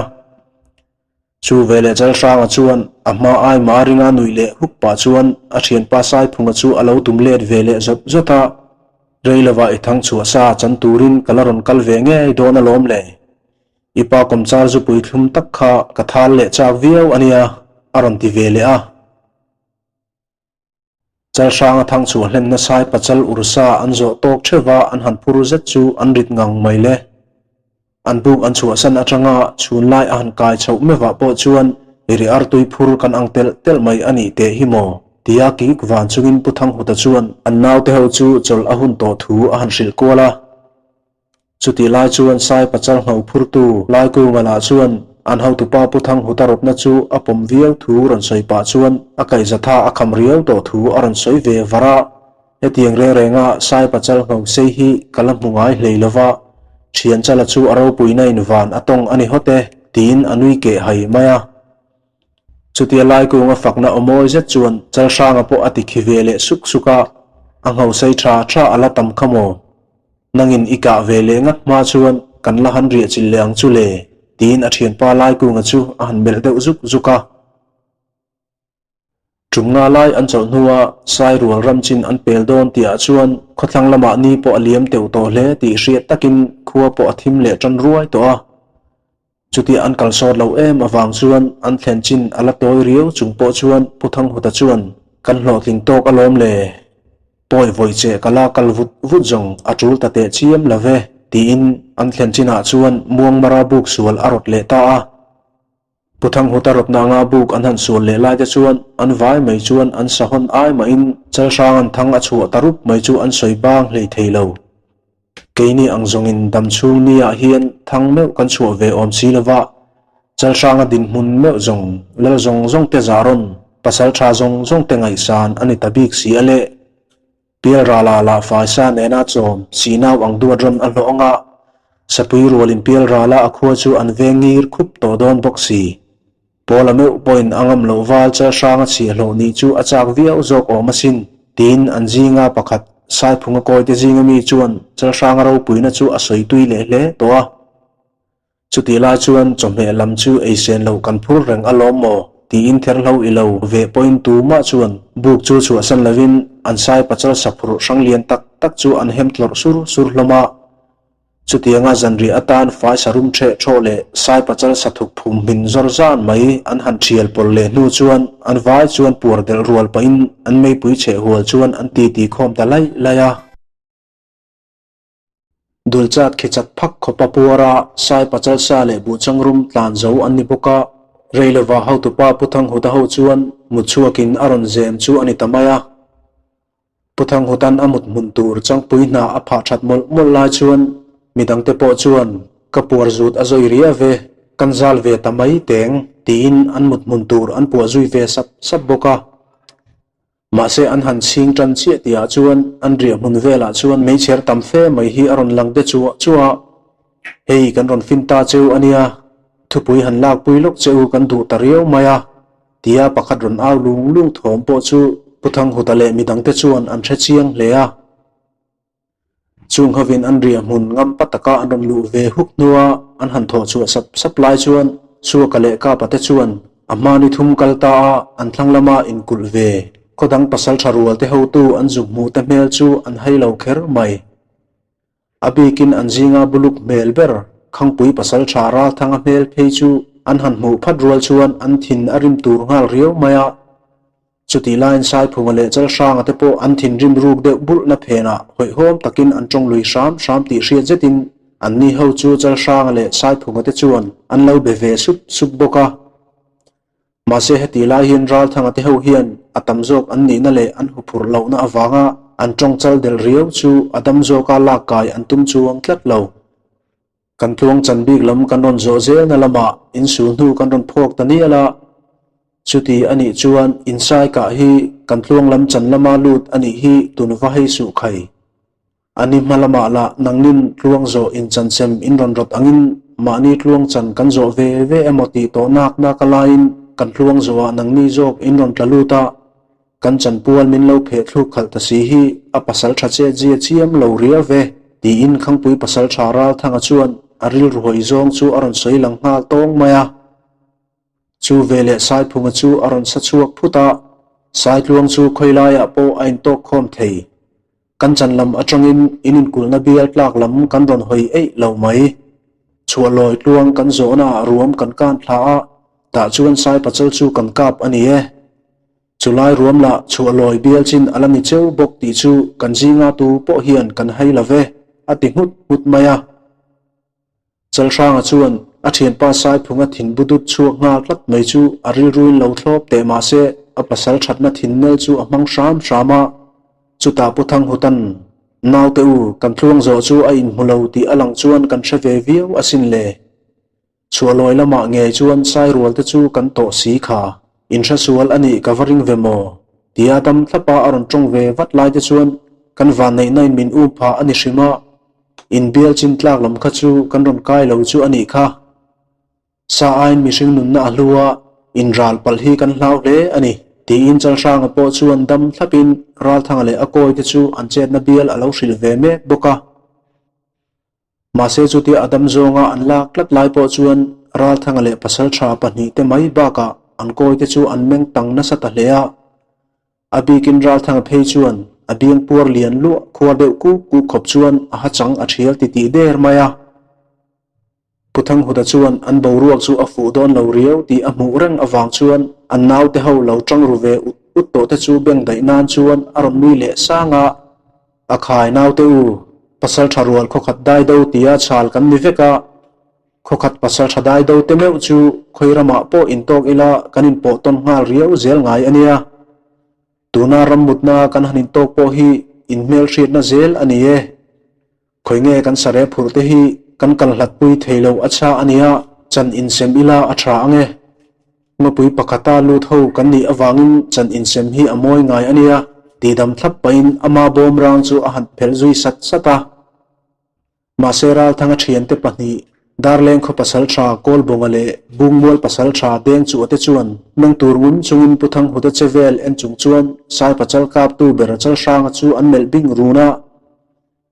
Chu veleh Chalhranga chuan a hma ai mah ringa nuih leh huk pah chuan a thianpa Saiphunga chu a lo tum let ve leh zawt zawt a, Rei lovah i thang chhuah sa chan turin ka la rawn kal ve ngei dawn alawm le. I pa kawmchar zupui thlum tak kha ka thal leh chak viau a nia, a rawn ti ve leh a. Chalhranga thang chhuah hlenna sai pachal ursa an zawh tawk theuh a, an han phur zet chu an rit ngang mai le. An buk an chhuahsan atanga chhunlai a han kai chhoh mevah pawh chuan ri artui phur kan ang telh telh mai a nih teh hi maw? tia kik van chungin Pu Thanghuta chuan an naute ho chu chawlh a hun tawh thu a han hrilh kual a. Chutih lai chuan sai pachal ngho phurtu Laikunga lah chuan. An hotupa Pu Thanghuta rawtna chu a pawm viau thu rawn sawi pah chuan a kaihzatha a kham riau tawh thu a rawn sawi ve var a. Hetiang reng renga Sai Pachal Nghosei hi ka la hmu ngai hlei lova, Thianchala chu a ropuina in van a tawng a ni hawt e, tiin a nui keh hai mai a. Chutia Laikunga fakna aw mawi zet chuan Chalhranga pawh a ti khi ve leh suk suk a, a nghosei tha tha a la tam kha maw? Nangin i kah ve leh ngat hma chuan kan la han riah chilh leh ang chu le, tiin a thianpa Laikunga chu a han melh deuh zuk zuk a. Tum nga lai an chawlh hnua Sairual ram chin an pel dawn tihah chuan khawthlang lamah ni pawh a liam teuh tawh hle tih hriat takin khua pawh a thim leh tan ruai tawh a. Chutia an kal sawt lo em avang chuan an thlen chin a la tawi riau chung pawh chuan Pu Thanghuta chuan kan hlawhtling tawk alawm le, pawi vawi che ka la kal vut vut zawng a tul ta teh chiam lo ve tiin an thlen chinah chuan Muangmara buk sual a rawt leh ta a. Pu Thanghuta rawtna anga buk an han sual leh lai te chuan an vai mai chuan an sahawn ai mahin Chalhrang an thang a chhuah ta rup mai chu an sawi bang hlei thei lo. Keini ang zawngin dam chhung ni-ah hian thang meuh kan chhuah ve awm si lova, Chalhranga dinhmun meuh zawng, lal zawng zawng te zah rawn, pasal tha zawng zawng te ngaihsan a ni ta bik si a le. Pialrala lah faisa nena chawm si nau ang duat rawn a hlawh anga, sapui rualin pialrala a khua chu an veng ngir khup tawh dawn bawk si. Pawla meuh pawhin a ngam loh val Chalhranga chhiahhlawh nih chu a chak viau zawk awm asin, tiin an zinga pakhat Saiphunga kawite zinga mi chuan Chalhranga ropuina chu a sawi tui leh hle tawh a. Chutih lai chuan chawhmeh lam chu ei sen loh kan phur reng alawm maw? tiin therhlo i lo veh pawhin tumah chuan buk chu chhuahsan lovin an sai pachal saphurh hrang lian tak tak chu an hem tlawrh sur sur hlawm a. Chutianga zanriah atan fai sarum ṭheh ṭhawh leh sai pachal sathuk phum hmin zawr zan mai an han ṭhial pawlh leh hnu chuan an vai chuan puar delh rual pahin an meipui chheh hual chuan an titi khawm ta laih laih a. Dulchat khichat phak khawpa puara sai pachal sa leh buhchang rum tlan zo an ni bawk a, Reilova hotupa Pu Thanghuta ho chuan mutchhuakin a rawn zem chu a ni ta mai a. Pu Thanghutan a mut hmun tur changpui hna a phah that mawlh mawlh lai chuan midangte pawh chuan ka puar zut a zawi riau ve, kan zal ve ta mai teng tiin an mut hmun tur an puah zui ve sap sap bawk a. Mahse an han chhing tan chiah tihah chuan an riah hmun velah chuan meichher tam fe mai hi a rawn lang de chuah chuah a, hei kan rawn fin ta cheu a nia, thupui han lakpui lawk che u kan duh ta riau mai a. Tia pakhat rawn au lung lung thawm pawh chu Pu Thanghuta leh midangte chuan an hre chiang hle a. Chung hovin an riah hmun ngampa taka an rawn luh ve huk hnua an han thawh chhuah sap sap lai chuan Suaka leh Kapa te chuan a hma ni thum kal ta a an thlang lama inkulh ve khaw dang pasal tha rual te hotu an zuk hmuh te hmel chu an hai lo kher mai. A bikin an zinga buluk hmel ber Khangpui pasal tha Ralthanga hmel phei chu an han hmuh phat rual chuan an thin a rim tur nghal riau mai a. Chutih laiin Saiphunga leh Chalhranga te pawh an thinrim ruk deuh bulhna phenah hawihhawm takin an tawng lui hram hram tih hriat zetin anni ho chu Chalhranga leh Saiphunga te chuan an lo be ve sup sup bawk a. Mahse heti lai hian Ralthanga te ho hian a tam zawk an nihna leh an huphurh lohna avanga an tawng chal delh riau chu a dam zawka lak kai an tum chuang tlat lo. Kan tluang chan bik lam kan rawn zawh zelna lamah insul hnu kan rawn phawk ta nial a, chuti a nih chuan insai kah hi kan tluang lam chan lama lut a nih hi tun va hei suh khai. A ni hma lamah lah nangnin tluang zawh inchanchem in rawn rawt angin mahni tluang chan kan zawh ve ve emaw tih tawh nak nak a laiin kan tluang zawhah nangni zawk in rawn tla lut a, kan chanpual min lo pheh thluk khalh ta si hi a pasal tha chet zia chiam lo riau ve tiin Khangpui pasal tha Ralthanga chuan a rilru hawi zawng chu a rawn sawi lang nghal tawng mai a. Chu veleh Saiphunga chu a rawn sa chhuak phut a, Saitluang chu khawilaiah pawh a intawk khawm thei. Kan chan lam atangin in inkulhna bial tlak lam kan rawn hawi eih lo mai. Chhuahlawi tluang kan zawhnaah ruam kan kan thla a, tah chuan sai pachal chu kan kap a ni e. Chulai ruam lah chhuahlawi bial chin a la ni cheu bawk tih chu kan zinga tu pawh hian kan hai lo ve, a ti nghut nghut mai a. Chalhranga chuan a thianpa Saiphunga thinbu dut chhuak nghal tlat mai chu a rilruin lo thlawp teh mah se a pasal thatna thinnel chu a hmang hram hram a. Chutah Pu Thanghutan, Naute u, kan tluang zawh chu a inhmu lo tih a lang chuan kan hre ve viau asin le. Chhuahlawi lamah ngei chuan Sairual te chu kan tawh si kha, in hresual a nih ka va ring ve maw? Tia dam thlapa a rawn tawng ve vat lai te chuan kan vanneihna in min um phah a ni hrim a, in bial chin tlak lam kha chu kan rawn kai lo chu a nih kha. Sa aiin mihring nunna a hlu a, in ral palh hi kan hlau hle a ni, tiin Chalhranga pawh chuan dam thlapin Ralthanga leh a kawi te chu an chetna bial a lo hrilh ve mek bawk a. Mahse chutia a dam zawnga an lak tlat lai pawh chuan Ralthanga leh Pasaltha pahnihte mai bakah an kawite chu an meng tang nasa ta hle a. A bikin Ralthanga phei chuan a biang puar lian luah khuar deuh kuk kuk khawp chuan a hachang a thial titih der mai a. Pu Thanghuta chuan an boruak chu a fuh dawn lo riau tih a hmuh reng avang chuan an naute ho lo tang ru ve ut ut tawh te chu beng daih nan chuan a rawn nui leh sang a. A khai naute u, pasal tha rual khawkhat dai do tia chhal kan ni vek a, khawkhat pasal tha dai do te meuh chu khawi ramah pawh intawk ila kan inpawh tawn nghal riau zel ngai a nia. Tuna rammutna kan han intawk pawh hi inhmelhriatna zel a ni e. Khawi nge kan sare phurh te hi kan kal hlat pui thei lo a chha a nia, chan insem ila a tha ang e. Ngawpui pakhata lut ho kan nih avangin chan insem hi a mawi ngai a nia, tidam thlap pahin ama bawm rang chu a han phelh zui sat sat a. Mahse Ralthanga thiante pahnih Darleng khaw pasal tha Kawlbawnga leh Bungmual pasal tha Dengchuah te chuan meng tur ngun chungin Pu Thanghuta che vel en chung chuan Saipachal kaptu ber Chalhranga chu an melh bing run a.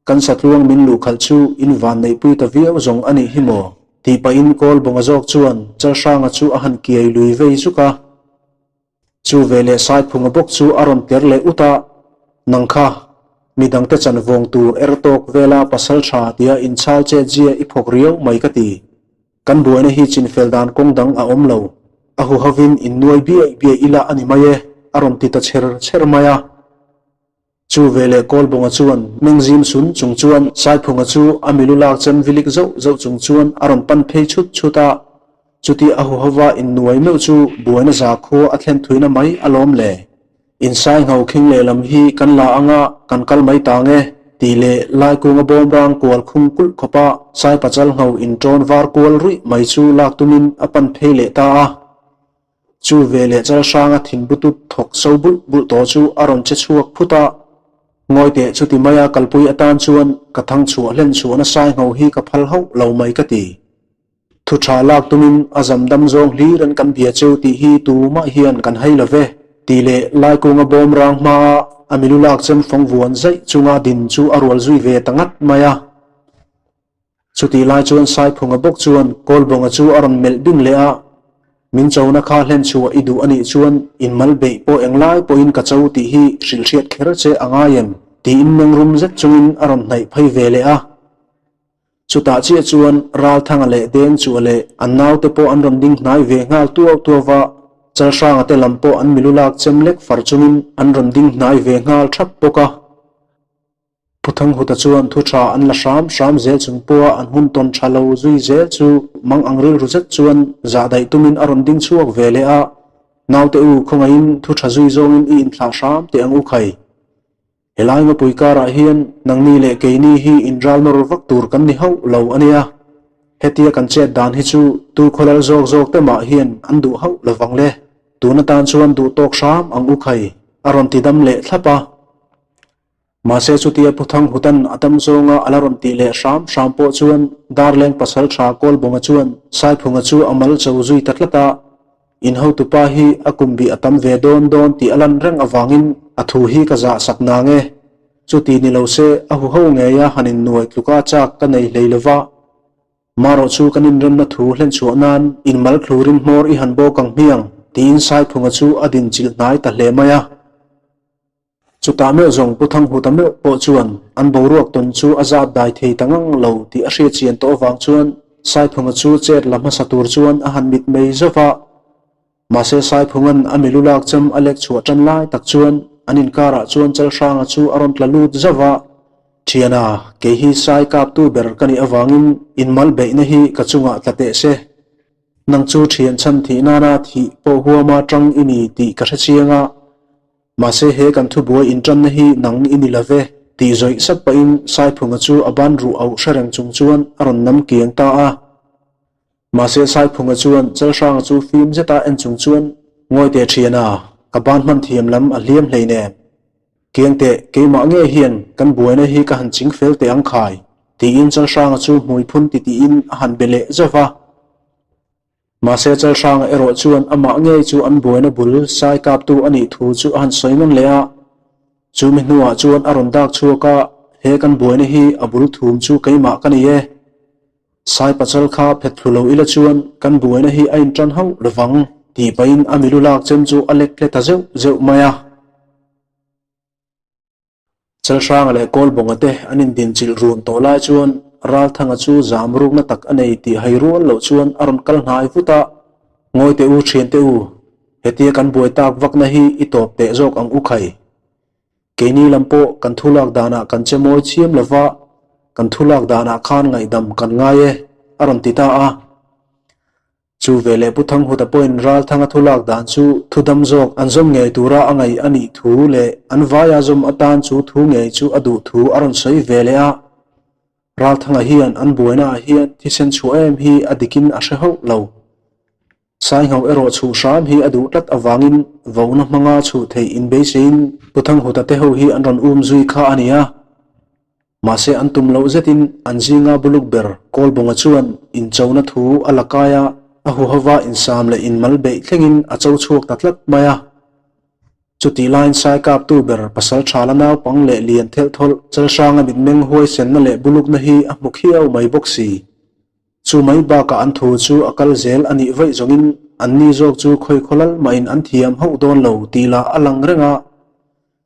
Kan satluang min luh khalh chu in van neihpui ta viau zawng a nih hi maw? tih pahin Kawlbawnga zawk chuan Chalhranga chu a han kiai lui vei zuk a. Chu veleh Saiphunga bawk chu a rawn ter leh ut a, Nang kha, midangte chan vawng tur er tawk vela pasal tha tia inchhal chet zia i phawk riau mai ka ti. Kan buaina hi chinfel dan kawng dang a awm lo. A huhovin innuai biai biai ila a ni mai e, a rawn ti ta chher chher mai a. Chu veleh Kawlbawnga chuan mengzim sun chung chuan Saiphunga chu a milu lak chem vilik zauh zauh chung chuan a rawn pan phei chhut chhut a, chuti a huhova innuai meuh chu buaina zakhua a thlen thuina mai alawm le. Insai ngho khing lehlam hi kan la anga kan kal mai ta nge tih leh Laikunga bawmrang kual khung kulh khawpa Saipachal ngho inṭawn var kual ruih mai chu lak tumin a pan phei leh ta a. Chu veleh Chalhranga thinbutut thawk so bulh bulh tawh chu a rawn che chhuak phut a, Ngawi teh chuti maia kalpui atan chuan ka thang chhuah hlen chhuahna sai ngho hi ka phal hauh lo mai ka ti. Thu tha lak tumin a zam dam zawng hlir an kan bia cheu tih hi tumah hian kan hai lo ve, tih leh Laikunga bawm rang hmaa a milu lak chem fawng vuan zaih chunga din chu a rual zui ve ta ngat mai a. Chutih lai chuan Saiphunga bawk chuan Kawlbawnga chu a rawn melh bing leh a, Min chona kha hlen chhuah i duh a nih chuan inmal beih pawh englai pawhin ka cho tih hi hrilh hriat kher che a ngai em? tiin mengrum zet chungin a rawn hnaih phei ve leh a. Chutah chiah chuan Ralthanga leh Dengchua leh an naute pawh an rawn ding hnai ve nghal tuau tuau va, Chalhranga te lam pawh an milu lak chem lek far chungin an rawn ding hnai ve nghal thap bawk a. Pu Thanghuta chuan thu tha an la hram hram zel chung pawha an hun tawn tha lo zui zel chu mang ang rilru zet chuan zah daih tumin a rawn ding chhuak ve leh a, Naute u, khawngaihin thu tha zui zawngin i inthlah hram teh ang u khai. Helai ngawpui karah hian nangni leh keini hi inral nawr vak tur kan ni hauh lo a nia. Hetia kan chet dan hi chu tu khawlal zawk zawk te mah hian an duh hauh lovang le. Tun atan chuan duh tawk hram ang u khai, a rawn ti dam leh thlap a. Mahse chutia Pu Thanghutan a dam zawnga a la rawn tih leh hram hram pawh chuan Darleng pasal tha Kawlbawnga chuan Saiphunga chu a mal cho zui ta tlat a, in hotupa hi a kum bih a tam ve dawn dawn tih a lan reng avangin a thu hi ka zah sak nang e. Chuti ni lo se a huho ngeia han innuai tluka chak ka nei hlei lova. Marawh chu kan inremna thu hlenchhuah nan inmal thlurin hmawr i han bawk ang hmiang tiin Saiphunga chu a dinchilh hnai ta hle mai a. Chutah meuh zawng Pu Thanghuta meuh pawh chuan an boruak tawn chu a zat dai thei ta ngang lo tih a hriat chian tawh avang chuan Saiphunga chu chet la hmasa tur chuan a han mit mei zauh va. Mahse Saiphunga'n a milu lak chem a lek chhuah tan lai tak chuan an inkarah chuan Chalhranga chu a rawn tla lut zauh va, Thiana, kei hi Sai kaptu ber ka nih avangin inmal beihna hi ka chungah tla teh se. Nang chu thian chhan thih nana thih pawh huama tang i ni tih ka hre chiang a. Mahse he kan thubuai intanna hi nang i ni love, tih zawih sap pahin Saiphunga chu a ban ruh auh hre reng chung chuan a rawn nam kiang ta a. Mahse Saiphunga chuan Chalhranga chu fim zeta en chung chuan ngawi teh thian a, ka ban hman thiam lam a hliam hleinem. Kiang teh, keimah ngei hian kan buaina hi ka han ching fel teh ang khai, tiin Chalhranga chu hmui phun titiin a han be leh zauh va. Mahse Chalhranga erawh chuan amah ngei chu an buaina bul sai kaptu a nih thu chu a han sawi nawn leh a. Chumi hnuah chuan a rawn dak chhuak a, He kan buaina hi a bul thum chu keimah ka ni e. Sai pachal kha phet thlu lo ila chuan kan buaina hi a intan hauh lovang tih pahin a milu lak chem chu a lek tle ta zeuh zeuh mai a. Chalhranga leh Kawlbawnga te an indinchilh run tawh lai chuan Ralthanga chu zam rukna tak a nei tih hai rual loh chuan a rawn kal hnai vut a, Ngawi teh u thiante u, hetia kan buai tak vakna hi i tawp teh zawk ang u khai. Keini lam pawh kan thu lak danah kan che mawi chiam lova, kan thu lak danah khan ngaihdam kan ngai e, a rawn ti ta a. Chu veleh Pu Thanghuta pawhin Ralthanga thu lak dan chu thu dam zawk an zawm ngei tura a ngaih a nih thu leh an vaia zawm atan chu thu ngei chu a duh thu a rawn sawi ve leh a. Ralthanga hian an buainaah hian thisen chhuah em hi a dikin a hre hauh lo. Saingho erawh chhuh hram hi a duh tlat avangin vona hmanga chhuh theih inbeiseiin Pu Thanghuta te ho hi an rawn um zui kha a ni a. Mahse an tum loh zetin an zinga buluk ber Kawlbawnga chuan inchona thu a la kai a, a huhova insam leh inmal beih thlengin a cho chhuak ta tlat mai a. Chutih laiin sai kaptu ber pasal tha la naupang leh lian thelh thawlh Chalhranga mitmeng huaisenna leh bulukna hi a hmu khiau mai bawk si. Chu mai bakah an thu chu a kal zel a nih vaih zawngin anni zawk chu khawi khawlal mahin an thiam hauh dawn lo tih lah a lang reng a.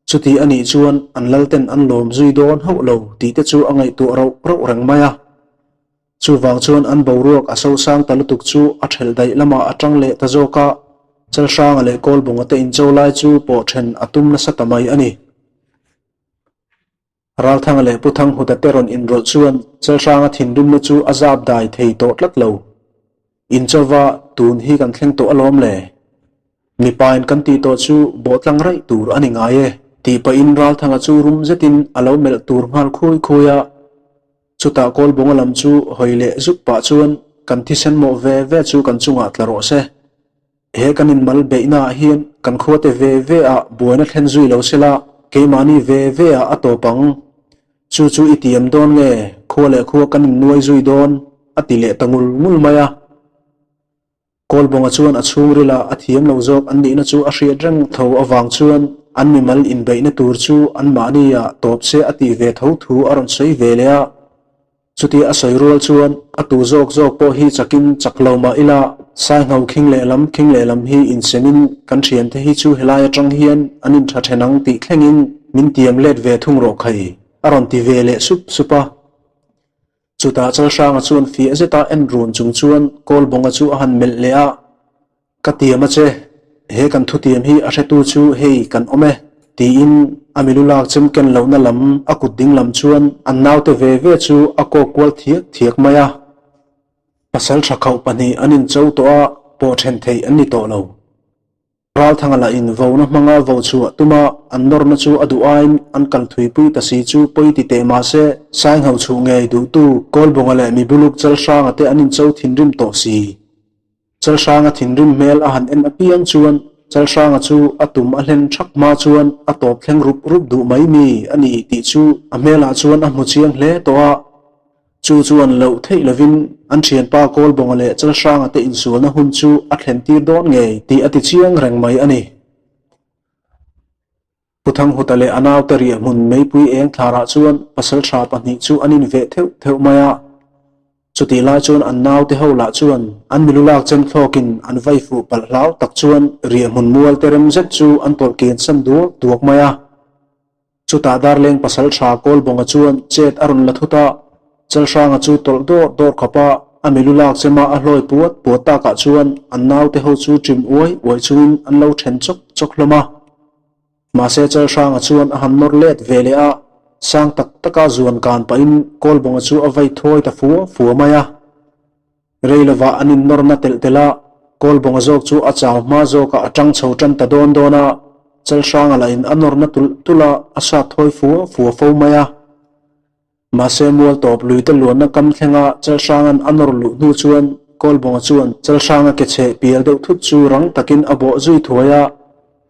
Chuti a nih chuan an lalten an lawm zui dawn hauh lo tih te chu a ngaihtuah rauh rauh reng mai a. Chuvang chuan an boruak a sosang ta lutuk chu a thelh daih lamah a tang leh ta zawk a, Chalhranga leh Kawlbunga te incho lai chu pawh then a tum nasa ta mai a ni. Ralthanga leh Pu Thanghuta te rawn inrawlh chuan Chalhranga thinrimna chu a zap dai thei tawh tlat lo. Inchova tun hi kan thleng tawh alawm le. Mipain kan tih tawh chu bawhtlang raih tur a ni ngai e, tih pahin Ralthanga chu rum zetin a lo melh tur nghal khui khui a. Chutah Kawlbawnga lam chu hawi leh zuk pah chuan kan thisen mawh ve ve chu kan chungah tla rawh se. He kan inmal beihnaah hian kan khuate ve ve ah buaina thlen zui lo sela, keimahni ve ve ah a tawp ang. Chu chu i tiam dawn nge, khua leh khua kan innuai zui dawn, a ti leh ta ngul ngul mai a. Kawlbawnga chuan a chhungrila a thiam lo zawk an nihna chu a hriat reng tho avang chuan an mimal inbeihna tur chu anmahni ah tawp se a tih ve tho thu a rawn sawi ve leh a. Chutia a sawi rual chuan a tu zawk zawk pawh hi chakin chak lo mah ila Saingho khing lehlam khing lehlam hi insemin kan thiante hi chu helai atang hian an intha then ang tih thlengin min tiam let ve thung rawh khai a rawn ti ve leh sup sup a. Chutah Chalhranga chuan fiah zeta en run chung chuan Kawlbawnga chu a han melh leh a, Ka tiam a che, he kan thutiam hi a hretu chu hei kan awm e, tiin a milu lak chem ken lohna lam a kut ding lam chuan an naute ve ve chu a kawk kual thiak thiak mai a. Pasal tha khauh pahnih an incho tawh a, pawh then theih an ni tawh lo. Ralthanga lah in vona hmanga vo chhuah tuma an nawrna chu a duh aiin an kal thuipui ta si chu pawi ti teh mah se, Saingho chhuh ngei duhtu Kawlbawnga leh Mibuluk Chalhranga te an incho thinrim tawh si. Chalhranga thinrim hmel a han en apiang chuan Chalhranga chu a tum a hlen thak hma chuan a tawp thleng rup rup duh mai mi a ni tih chu a hmelah chuan a hmu chiang hle tawh a. Chu chuan loh theih lovin an thianpa Kawlbawnga leh Chalhranga te insualna hun chu a thlen tir dawn ngei tih a ti chiang reng mai a ni. Pu Thanghuta leh a naute riahhmun meipui eng thlarah chuan pasaltha pahnih chu an inveh theuh theuh mai a. Chutih lai chuan an naute ho lah chuan an milu lak chem thlawkin an vai fuh palh hlau tak chuan riahhmun mual te rem zet chu an tawlh kian san duak duak mai a. Chutah Darleng pasaltha Kawlbawnga chuan chet a rawn la thut a, Chalhranga chu tawlh dawr dawr khawp a, a milu lak chema a hlawi puat puat takah chuan an naute ho chu ṭim uai uai chungin an lo ṭhen chawk chawk hlawm a. Mahse Chalhranga chuan a han nawr let ve leh a, sang tak taka zuan kan pahin Kawlbawnga chu a vei thawi ta fua fua mai a. Rei lovah an innawrna telh telh a, Kawlbawnga zawk chu a chau hma zawkah a tang chho tan ta dawn dawn a, Chalhranga lahin a nawrna tulh tulh a, a sat thawi fua fua fo mai a. Mahse mual tawp luite luanna kam thlenga Chalhranga'n a nawr luh hnu chuan. Kawlbawnga chuan Chalhranga ke chheh pial deuh thut chu rang takin a bawh zui thuai a.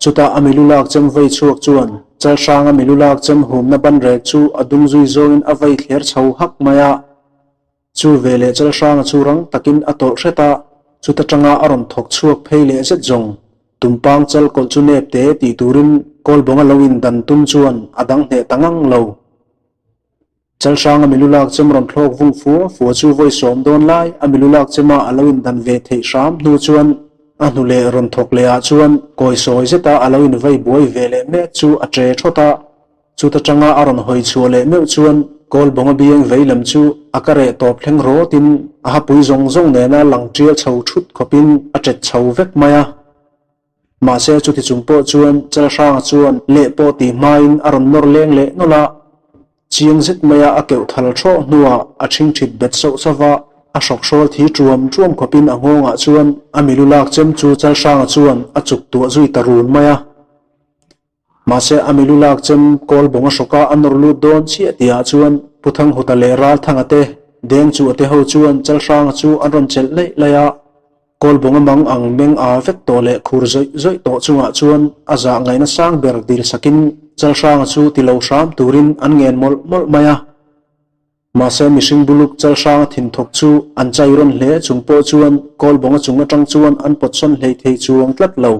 Chutah a milu lak chem vei chhuak chuan Chalhranga milu lak chem humna ban rek chu a dung zui zawngin a vei thler chho hak mai a. Chu veleh Chalhranga chu rang takin a tawlh hret a, chuta tanga a rawn thawk chhuak phei leh zet zawng. Tumpang chal kawlh chu nep te tih turin Kawlbawnga lo in dan tum chuan a dang hneh ta ngang lo. Chalhranga milu lak chem rawn thlawk vung fua fua chu vawi sawm dawn lai a milu lak chema a lo in dan ve theih hram hnu chuan a hnu leh rawn thawk leh ah chuan kawi sawi zeta a lo in vei buai ve leh mek chu a ṭe thawt a. Chuta tanga a rawn hawi chhuah leh meuh chuan Kawlbawnga biang vei lam chu a ka reh tawp thleng rawtin a hapui zawng zawng nena lang ṭial chho thut khawpin a ṭet chho vek mai a. Mahse chuti chung pawh chuan Chalhranga chuan leh pawh tih hmain a rawn nawr leng leh nawlh a, chiang zet maia a keuh thal thawh hnuah a ṭhingṭhit bet sauh sauh va, a hrawkhrawl thi ṭuam ṭuam khawpin a nghawngah chuan a milu lak chem chu Chalhranga chuan a chuk tuah zui ta run mai a. Mahse, a milu lak chem kawl bawng a hrawk a, a nawr lut dawn chiah tihah chuan Pu Thanghuta leh Ralthanga te, Deng chu a te ho chuan Chalhranga chu an rawn chelh laih laih a. Kawl bawng a mang ang meng aa vek tawh leh khur zawih zawih tawh chungah chuan a zah ngaihna sang ber dil sakin Chalhranga chu ti lo hram turin an ngen mawlh mawlh mai a. Mahse, mihring buluk Chalhranga thinthawk chu an chai rawn hle chung pawh chuan kawl bawng a chung atang chuan an pawtsawn hlei thei chuang tlat lo.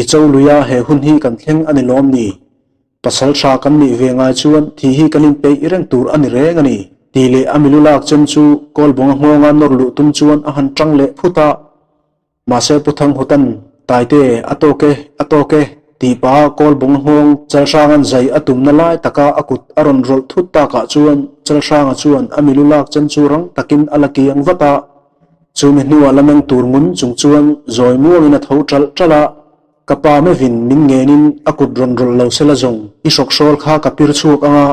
I cho luia he hun hi kan thleng a ni lawm ni? Pasal tha kan nih ve ngai chuan thi hi kan inpeih reng tur a ni reng a ni, tih leh a milu lak chem chu Kawlbawnga nghawnga nawr luh tum chuan a han tang leh phut a. Mahse Pu Thanghutan, Taite, a tawk e, a tawk e, tih paha Kawlbawnga nghawng Chalhranga'n zai a tumna lai taka a kut a rawn rawlh thut takah chuan Chalhranga chuan a milu lak chem chu rang takin a la kiang vat a. Chumi hnuah la meng tur ngun chung chuan zawi muangin a tho ṭalh ṭalh a, ka pa mevin min ngenin a kut rawn rawlh lo sela zawng i hrawkhrawl kha ka pir chhuak ang a,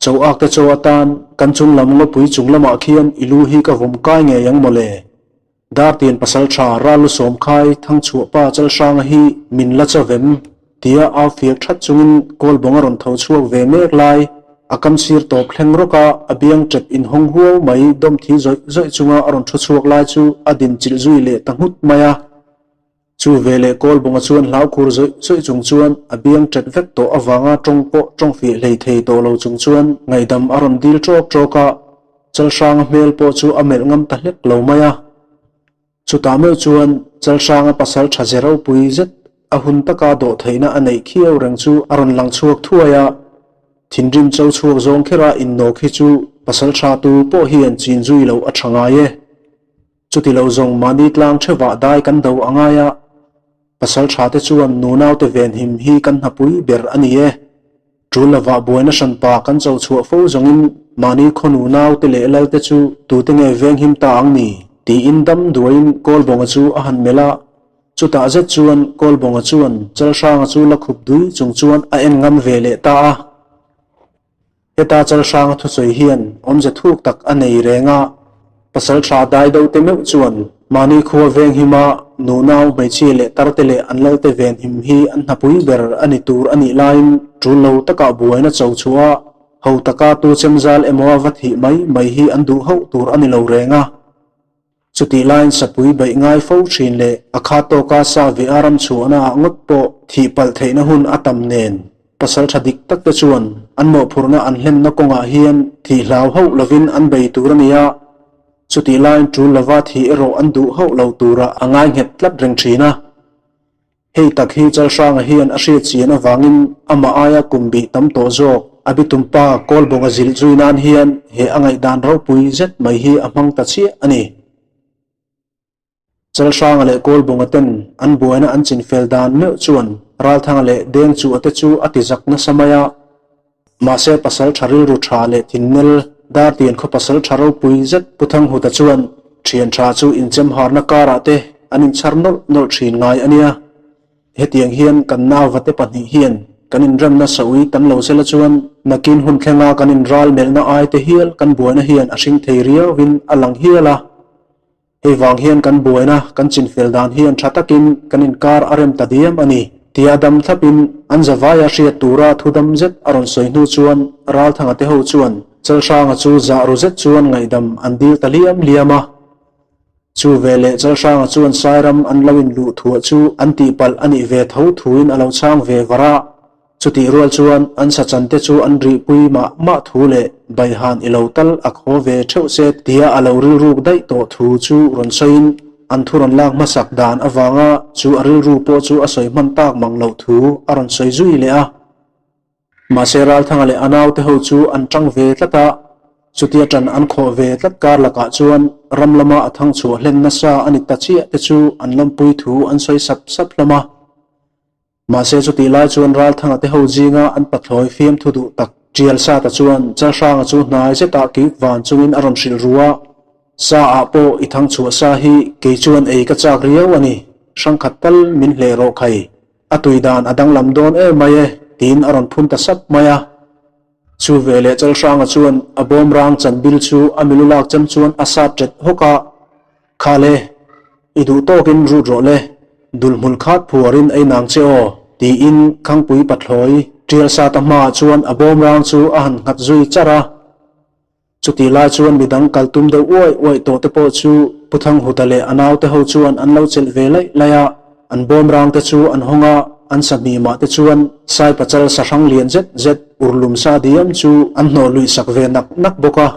cho ak te chaw atan kan chung lam ngawpui chung lamah khian i lu hi ka vawm kai ngei ang mawle. Dartian pasal ṭha ral lu sawm khai Thangchhuah pa Chalhranga hi min la chawem. Tia au fiak that chungin Kawlbawng a rawn tho chhuak ve mek lai, a kam sir tawp thleng rawk a, a biang tep inhawng huau mai dawm thi zawih zawih chunga a rawn thu chhuak lai chu a din chilh zui leh ta nghut mai a. Chu veleh Kawlbawnga chuan hlau khur zawih zawih chung chuan a biang tep vek tawh avanga tawng pawh tawng fiah hlei thei tawh lo chung chuan ngaihdam a rawn dil ṭawk ṭawk a, Chalhranga hmel pawh chu a melh ngam ta hlek lo mai a. Chutah meuh chuan Chalhranga pasal tha ze ropui zet a hun taka dawh theihna a neih khiau reng chu a rawn lang chhuak thuai a. Thinrim cho chhuak zawng khera innawk hi chu pasal tha tu pawh hian chin zui loh a tha ngai e. Chuti lo zawng mahni tlang thevah dai kan do a ngai a, pasal tha te chuan nunaute venhim hi kan hnapui ber a ni e. Ṭul lovah buaina hranpa kan cho chhuah fo zawngin mahni khawnu naute leh lalte chu tute nge venghim ta ang ni? tiin dam duaiin Kawlbawnga chu a han melh a. Chutah zet chuan Kawlbawnga chuan Chalhranga chu la khup dui chung chuan a en ngam ve leh ta a. Heta Chalhranga thusawi hian awmze thuk tak a nei reng a, Pasalṭha dai do te meuh chuan mahni khua venghima nunau hmeichhia leh tarte leh an lalte venhim hi an hnapui ber a ni tur a nih laiin ṭul lo takah buaina cho chhuah a, ho taka tu chemzal emaw a va thih mai mai hi an duh hauh tur a ni lo reng a. Chutih laiin sapui beih ngai fo thin leh a kha tawka sa ve a ram chhuahnaah ngawt pawh thih palh theihna hun a tam nen, pasal tha dik tak te chuan an mawhphurhna an hlenna kawngah hian thih hlau hauh lovin an bei tur a ni a, chutih laiin tul lova thih erawh an duh hauh lo turah a ngai nghet tlat reng thin a. Hei tak hi Chalhranga hian a hriat chian avangin amah aia kum bih tam tawh zawk a bitumpa Kawlbawnga zilh zui nan hian he a ngaihdan ropui zet mai hi a hmang ta chiah a ni. Chalhranga leh Kawlbawnga ten an buaina an chinfel dan meuh chuan Ralthanga leh Dengchua te chu a ti zak nasa mai a. Mahse pasal tha rilru tha leh thinnel Dartian khaw pasal tha ropui zet Pu Thanghuta chuan thian tha chu inchemharna karah te an inchhar nawlh nawlh thin ngai a nia. Hetiang hian kan nauvate pahnih hian kan inremna saui tam lo sela chuan nakin hun thlenga kan inral melhna aite hial kan buaina hian a hring thei riauin a lang hial a. Hei vang hian kan buaina kan chinfel dan hian tha takin kan inkar a rem ta diam a ni, tia dam thlapin an zavaia hriat tura thu dam zet a rawn sawi hnu chuan Ralthanga te ho chuan Chalhranga chu zah ru zet chuan ngaihdam an dil ta liam liam a. Chu veleh Chalhranga chuan Sairam an lo inluh thuah chu an tihpalh a nih ve tho thuin a lo chhang ve var a. Chutih rual chuan an sachante chu an rihpui mah mah thu leh Baihan i lo tal a khaw ve theuh se tia a lo rilruk daih tawh thu chu rawn sawiin an thu rawn lak hmasak dan avanga chu a rilru pawh chu a sawi hman tak mang loh thu a rawn sawi zui leh a. Mahse Ralthanga leh a naute ho chu an tang ve tlat a, chutia tan an khawh ve tlat kar lakah chuan ram lama a thang chhuah hlen nasa a ni ta chiah te chu an lawmpui thu an sawi sap sap hlawm a. Mahse chutih lai chuan Ralthanga te ho zinga an pathlawi fiamthu duh tak Tial Sata chuan Chalhranga chu hnai zetah kik van chungin a rawn hrilh ru a, Sa ah pawh i thang chhuah sa hi kei chuan ei ka chak riau a ni, hrangkhat tal min hleh rawh khai. A tui dan a danglam dawn em mai e, tiin a rawn phun ta sap mai a. Chu veleh Chalhranga chuan a bawmrang chanbil chu a milu lak chem chuan a sat ṭet hawk a, Kha le, i duh tawkin rut rawh le, dulhmul khat phuarin ei nang che aw, tiin Khangpui pathlawi ṭial sata hmaah chuan a bawmrang chu a han nghat zui charh a. Chutih lai chuan midang kal tum deuh uaih uaih tawh te pawh chu Pu Thanghuta leh a naute ho chuan an lo chelh ve laih laih a, an bawmrang te chu an hawng a, an sahmimah te chuan Sai pachal sahrang lian zet zet urlum sa diam chu an hnawh luih sak ve nak nak bawk a.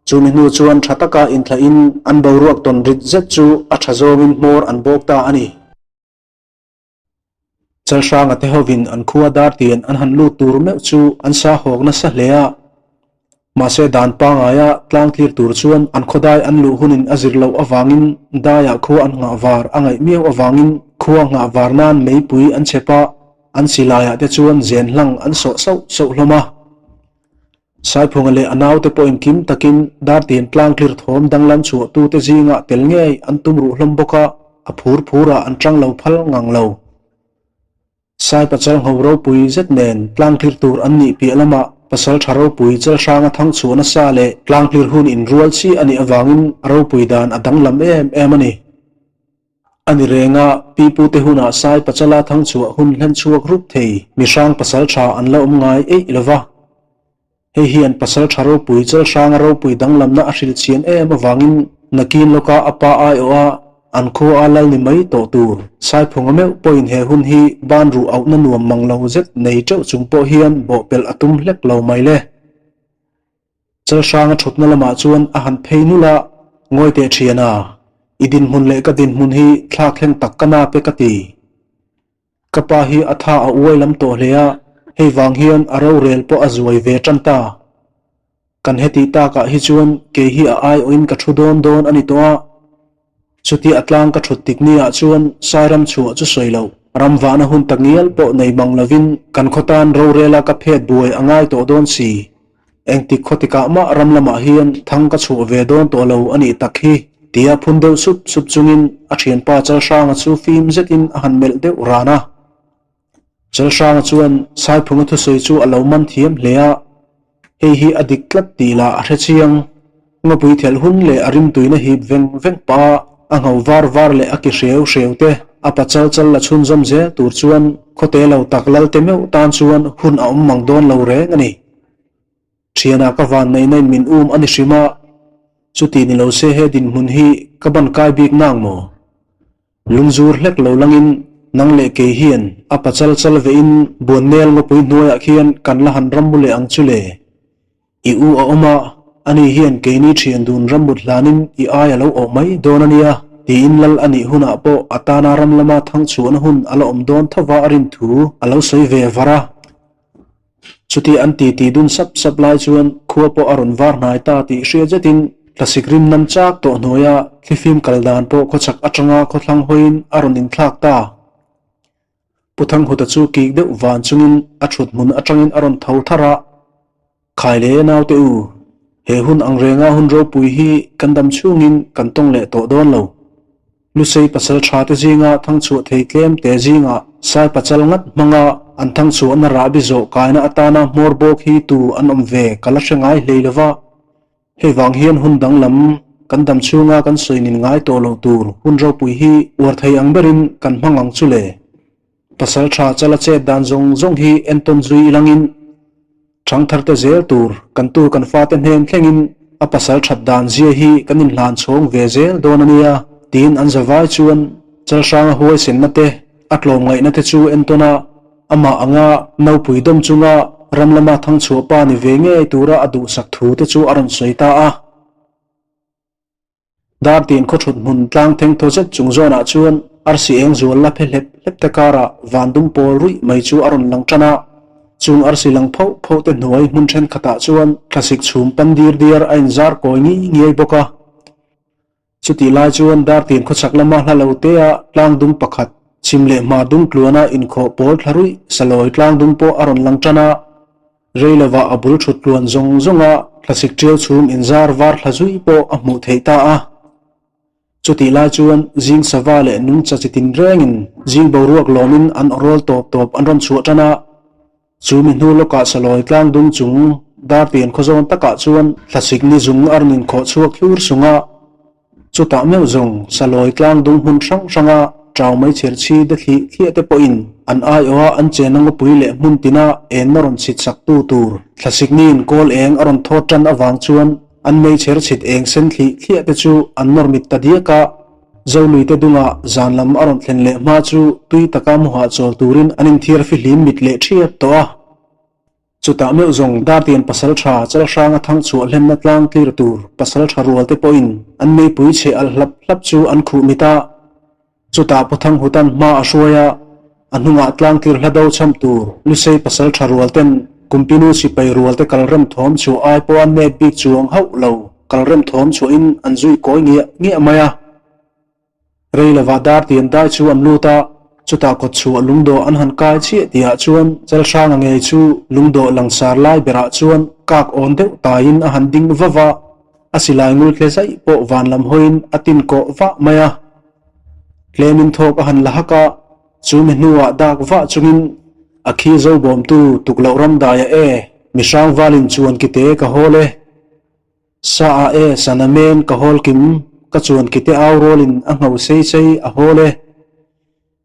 Chumi hnu chuan tha taka inthlahin an boruak tawn rit zet chu a tha zawngin hmawr an bawk ta a ni. Chalhranga te hovin an khua Dartian an han lut tur meuh chu an sa hawk nasa hle a. Mahse dan pangaia tlang tlir tur chuan an khawdai an luh hunin a zir loh avangin daiah khua an nghah var a ngaih miau avangin khua nghah var nan meipui an chep a, an silaiah te chuan zen hlang an sawh sauh sauh hlawm a. Saiphunga leh a naute pawhin kim takin Dartian tlang tlir thawm danglam chhuahtute zingah tel ngei an tum ruh hlawm bawk a, a phur phurah an tang lo phal ngang lo. Sai pachal ngho ropui zet nen tlang tlir tur an nih piah lamah pasal tha ropui Chalhranga thang chhuah nasa leh tlang tlir hun inrual chi a nih avangin a ropui dan a danglam em em a ni. A ni reng a, pipute hunah Sai pachala thang chhuah hun hlen chhuak rup thei mihrang pasal tha an la awm ngai eih lo va. Hei hian pasal tha ropui Chalhranga ropui danglamna a hrilh chhian em avangin nakin lawka a pa aiawh a an khua a lal ni mai tawh tur. Saiphunga meuh pawhin he hun hi ban ruh auhna nuam mang lo zet nei teuh chung pawh hian bawhpelh a tum hlek lo mai le. Chalhranga thutna lamah chuan a han phei nulh a, Ngawi teh thian a, i dinhmun leh ka dinhmun hi thlak thleng tak ka nap e ka ti. Ka pa hi a tha a uai lam tawh hle a, hei vang hian a rorel pawh a zuai ve tan ta. Kan hetih takah hi chuan kei hi a aiawhin ka thu dawn dawn a ni tawh a. Chutia a tlang ka thut tik niah chuan Sairam chhuah chu sawi loh, ram vahna hun tak ngial pawh nei mang lovin kan khaw tan rorela ka phet buai a ngai tawh dawn si. Engtik khaw tikah mah ram lamah hian thang ka chhuah ve dawn tawh lo a nih tak hi, tia phun deuh sup sup chungin a thianpa Chalhranga chu fim zetin a han melh deuh ran a. Chalhranga chuan Saiphunga thusawi chu a lo man thiam hle a, hei hi a dik tlat tih lah a hre chiang. Ngawpui thelh hun leh a rimtuina hip veng veng pah a, a ngho var var leh a ki hreu hreu te a pa chal chal la chhunzawm zel tur chuan khawte lo tak lal te meuh tan chuan hun a awm mang dawn lo reng a ni. Thianah ka van neihna in min um a ni hrim a, chuti ni lo se he dinhmun hi ka ban kai bik nang maw? Lungzur hlek lo langin nang leh kei hian a pa chal chal vein Buannel ngawpui hnuaiah khian kan la han rammu leh ang chu le. I u a awm a, ani hian keini thian dun rammut hlanin i ai a lo awh mai dawn a nia, tiin lal a nih hunah pawh a tana ram lama thangchhuahna hun a la awm dawn thova a rin thu a lo sawi ve var a. Chuti an titi dun sap sap lai chuan khua pawh a rawn var hnai ta tih hriat zetin thlasik rim nam chak tawh hnuaia thlifim kal dan pawh khawchhak atanga khawthlang hawiin a rawn inthlak ta. Pu Thanghuta chu kik deuh van chungin a thut hmun atangin a rawn tho thar a, Khai le naute u, he hun ang renga hun ropui hi kan dam chhungin kan tawng leh tawh dawn lo. Lusei pasal tha te zinga thangchhuah thei tlem te zingah Sai pachal ngat hmanga an thangchhuahna rahbi zawh kaina atana hmawr bawk hi tu an awm ve ka la hre ngai hlei lova. Hei vang hian hun danglam kan dam chhunga kan sawi nin ngai tawh loh tur hun ropui hi uar thei ang berin kan hmang ang chu le. Pasal tha chala chet dan zawng zawng hi entawn zui ilangin Thangtharte zel tur kan tu kan fate hnen thlengin a pasal that dan zia hi kan inhlan chhawng ve zel dawn a nia, tiin an zavai chuan Chalhranga huaisenna te, a tlawmngaihna te chu entawn a, amah anga naupui dawm chunga ram lama thangchhuah pa ni ve ngei tura a duhsak thu te chu a rawn sawi ta a. Dartin khaw thut hmun tlang theng thaw zet chung zawnah chuan arsi eng zual la phe hlep hlep te karah van dum pawl ruih mai chu a rawn lang tan a. Chung arsi lang phoh phoh te hnuai hmun thenkhatah chuan thlasik chhum pan dir diar a inzar kawi ngi ngiai bawk a. Chutih lai chuan Dartin khawchhak lama hla lo tea tlang dum pakhat chhim leh hmar dum tluana inkhawh pawl thla ruih salawi tlang dum pawh a rawn lang tan a. Rei lovah a bul thut tluan zawng zawnga thlasik ṭiau chhum inzar var thla zui pawh a hmuh theih ta a. Chutih lai chuan zing sava leh nungcha chi tin rengin zing boruak lawmin an awrawl tawp tawp an rawn chhuah ṭan a. Chu mi hnu lawkah salawi tlang dung chung Dartian khawzawn takah chuan thlasik ni zung a rawn inkhawh chhuak thlur sung a. Chutah meuh zawng Salawi tlang dung hmun hrang hranga ṭau mai chher chhi de thlih thliah te pawhin an aiawha an chena ngawpui leh hmun tina enna rawn chhit sak tu tur thlasikniin kawl eng a rawn thawt ṭan avang chuan an meichher chhit eng sen thlih thliah te chu an nawr mit ta diak a. Zolui te dungah zan lam a rawn thlen leh hma chu tui taka muhah chawl turin an inthiar fihlim mit leh ṭhiat tawh a. Chutah meuh zawng Dartian pasalṭha Chalhranga thang chhuah hlenna tlang tlir tur pasalṭha rual te pawhin an meipui chhe alh hlap hlap chu an khuh mit a. Chutah Puthang Hutan hma a hruai a, a hnungah tlang tlir hla do cham tur Lusei pasalṭha rual ten Kumpinu sipai rual te kal rem thawm chhuah ai pawha nep bik chuang hauh lo kal rem thawm chhuahin an zui kawi ngiah ngiah mai a. Rei lovah Dartian dai chu an lut a, chutah kawt chhuah lungdawh an han kai chiah tihah chuan Chalhranga ngei chu lungdawh langsar lai berah chuan kak awn deuh taiin a han ding va va, a silai ngul tle zaih pawh van lam hawiin a tin kawh vah mai a. Tlemin thawk a han la hak a, chu mi hnuah dak vah chungin a khi zo bawmtu tukloh ram daia e, mihrang valin chuan kite ka hawl e. Sa ah e sana men ka hawl kim, ka chuan kite au rawlin a ngho sei sei a hawl e.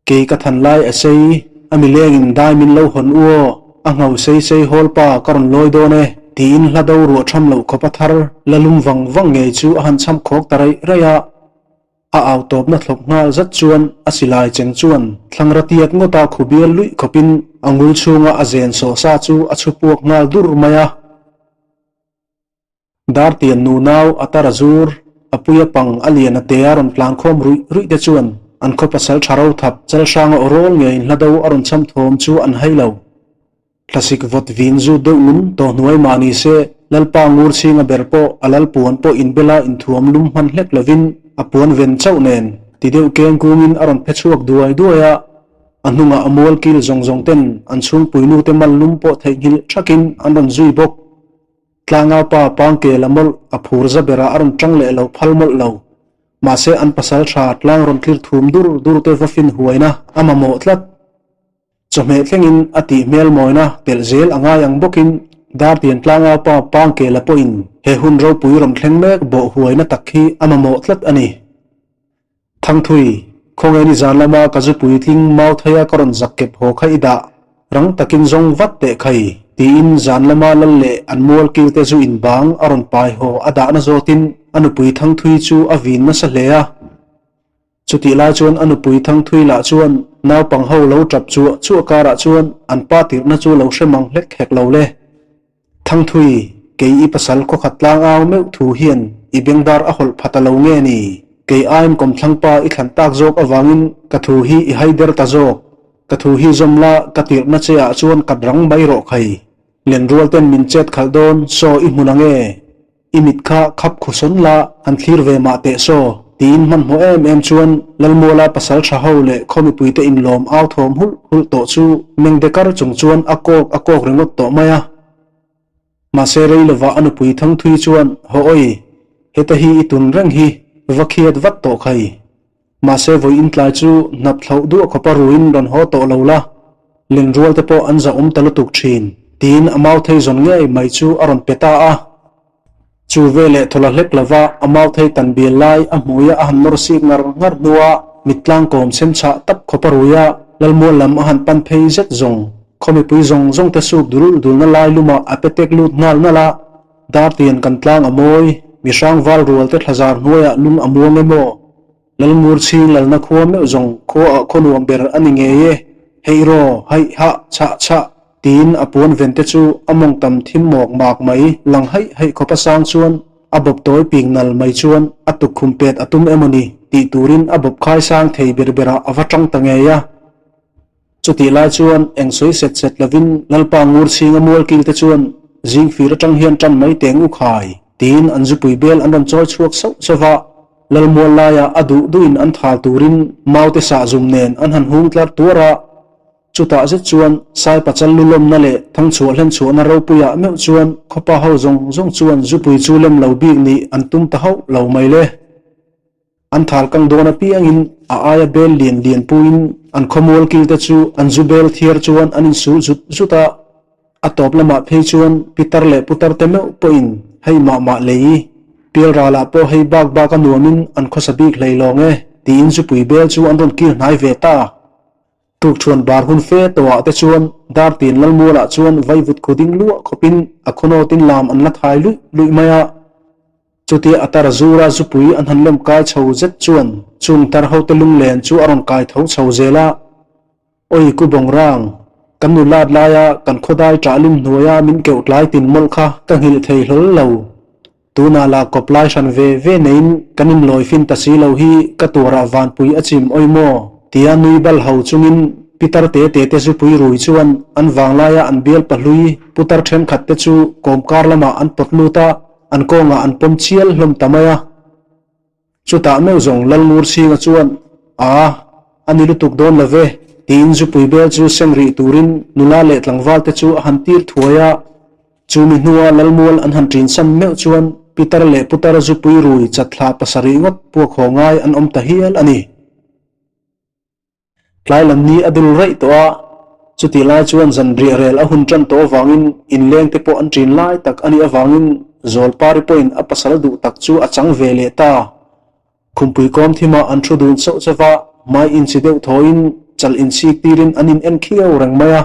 Kei ka than lai a sei, a milengin dai min lo hawn u aw, a ngho sei sei hawl pa ka rawn lawi dawn e, tiin hla do ruah tham loh khawp a thar la lum vang vang ngei chu a han cham khawk ta raih raih a. A au tawpna thlawp nghal zat chuan a silai cheng chuan thlangra tiat ngawta khu bial luih khawpin a ngul chhunga a zen sawh sa chu a chhu puak nghal dur mai a. Dartian nunau a tar a zur, a puia pang a lian a te a rawn tlan khawm ruih ruih te chuan an khaw pasal tha ro thap Chalhranga aw rawl ngei in hla do a rawn cham thawm chu an hai lo. Thlasik vawt vin zut deuh ngun tawh hnuai mah ni se Lalpa ngur chhinga ber pawh a lal puan pawh inbela inthuam lum hman hlek lovin a puan ven chauh nen ti deuh keng kungin a rawn phe chhuak duai duai a, a hnungah a mual kil zawng zawng ten an chhungpui nute mal lum pawh theihnghilh thakin an rawn zui bawk. Tlangau pa Pangke la mawlh a phur za berah a rawn tang leh lo phal mawlh lo. Mahse an pasal tha tlang rawn thlir thum dur dur te va fin huaina a mamawh tlat. Chawhmeh thlengin a tih hmel mawina telh zel a ngai ang bawkin Dartian Tlangau pa Pangke la pawhin he hun ropui rawn thleng mek bawh huaina tak hi a mamawh tlat a ni. Thangthui, khawnge ni zan lama ka zu puitling mau theia ka rawn zak kep haw kha i dah, rang takin zawng vat teh khai, tiin zan lama lal leh an mual kil te zu in bang a rawn pai haw a dahna zawtin a nupui Thangthui chu a vin nasa hle a. Chutih lai chuan a nupui Thangthui lah chuan naupang ho lo tap chuah chuah karah chuan an pa tirhna chu lo hre mang hlek hek lo le. Thangthui, kei i pasal khawkhat tlang au meuh thu hian i bengdar a hawlh pha ta lo nge ni? Kei aiin kawmthlangpa i thlan tak zawk avangin ka thu hi i haider ta zawk. Ka thu hi zawm la, ka tirhna che ah chuan kat rang mai rawh khai. Lenrual ten min chet khalh dawn, saw i hmun ange? I mit kha khap khu sawn la, han thlir ve mah teh saw, tiin hmanhmawh em em chuan Lalmuala pasal tha ho leh khaw mipuite inlawm au thawm hulh hulh tawh chu mengde kar chung chuan a kawk a kawk ringawt tawh mai a. Mahse rei lovah a nupui Thangthui chuan, Haw awi, heta hi i tun reng hi, va khiat vat tawh khai. Mahse vawi intlai chu hnap thlauh duah khawpa ruin rawn haw tawh lo la, lenrual te pawh an zahawm ta lutuk thin, tiin a mau thei zawn ngei mai chu a rawn pe ta a. Chu veleh thawla hlek lova a mau thei tan bial lai a hmuia a han nawr sik ngar ngar hnua mittlang kawm chhem chhah tap khawpa ruia Lalmual lam a han pan phei zet zawng, khaw mipui zawng zawng te suk dul dulna lai lumah a pe tek lut nghal nalh a, Dartian kan tlang a mawi. Mihrang val rual te thlazar hnuaiah lung a muang em aw? Lalngur chhing lalna khua meuh zawng khua ah khaw nuam ber a ni ngei e, heih raw, haih hah, chhah chhah, tiin a puan ven te chu a mawng tam thim mawk mak mai lang haih haih khawpa sang chuan a bawp tawi ping nal mai chuan a tukkhum pet a tum emaw ni tih turin a bawp khai sang thei ber berah a va tang ta ngei a. Chutih lai chuan eng sawi set set lovin Lalpa ngur chhinga mual kil te chuan zing fir atang hian tan mai teng u khai tiin an zupui bel an rawn chawi chhuak sauh sauh va, Lalmual laia a duh duhin an thal turin maute sah zum nen an han hung tlar tuar a. Chutah zet chuan Sai pachal lu lawmna leh thangchhuah hlenchhuahna ropuiah meuh chuan khawpa ho zawng zawng chuan zupui chu lem lo bik nih an tum ta hauh lo mai le. An thal kang dawn apiangin a aia bel lian lian puiin an khawmual kil te chu an zu bel thiar chuan an insul zut zut a. A tawp lamah phei chuan pitar leh putar te meuh pawhin hei mah mah lei pialralah pawh hei bak bak a nuamin an khawsa bik hlei lawng e tiin zupui bel chu an rawn kil hnai ve ta. Tukṭhuan bar hun fe tawhah te chuan Dartin Lalmualah chuan vaivut khu ding luah khawpin a khawnawtin lam an la thai luih luih mai a. Chutia a tar zura zupui an han lem kai chho zet chuan chung tar hote lunglen chu a rawn kai tho chho zel a. Awi ku Bawngrang, kan nu lat laia kan khawdai ṭahlim hnuaia min keuh tlai tin mawlh kha ka nghilh thei hlawl lo. Tunah lah kawp lai hran ve ve neiin kan inlawi fin ta si lo hi ka tuarah vanpui a chim awi maw? tia nui bal ho chungin pitar te te te zupui rui chuan an vanglaia an bial pahlui putar thenkhat te chu kawmkar lamah an pawt lut a, an kawngah an pawm chial hlawm ta mai a. Chutah meuh zawng Lalngur Chhinga chuan, A, a ni lutuk dawn lo ve, tiin zupui bel chu seng rih turin nula leh tlangval te chu a han tir thuai a. Chumi hnua Lalmual an han ṭin sam meuh chuan pitar leh putar zupui rui chatthla pasarih ngawt puak haw ngai an awm ta hial a ni. Tlai lam ni a dul raih tawh a, chutih lai chuan zan riah rel a hun tan tawh avangin inleng te pawh an ṭin lai tak a nih avangin Zawlpari pawhin a pasal duh tak chu a chang ve leh ta. Khumpui kawm thimah an thu dun chauh chauh a, hmai inchi deuh thawhin chal inchik tirin an in en khiau reng mai a.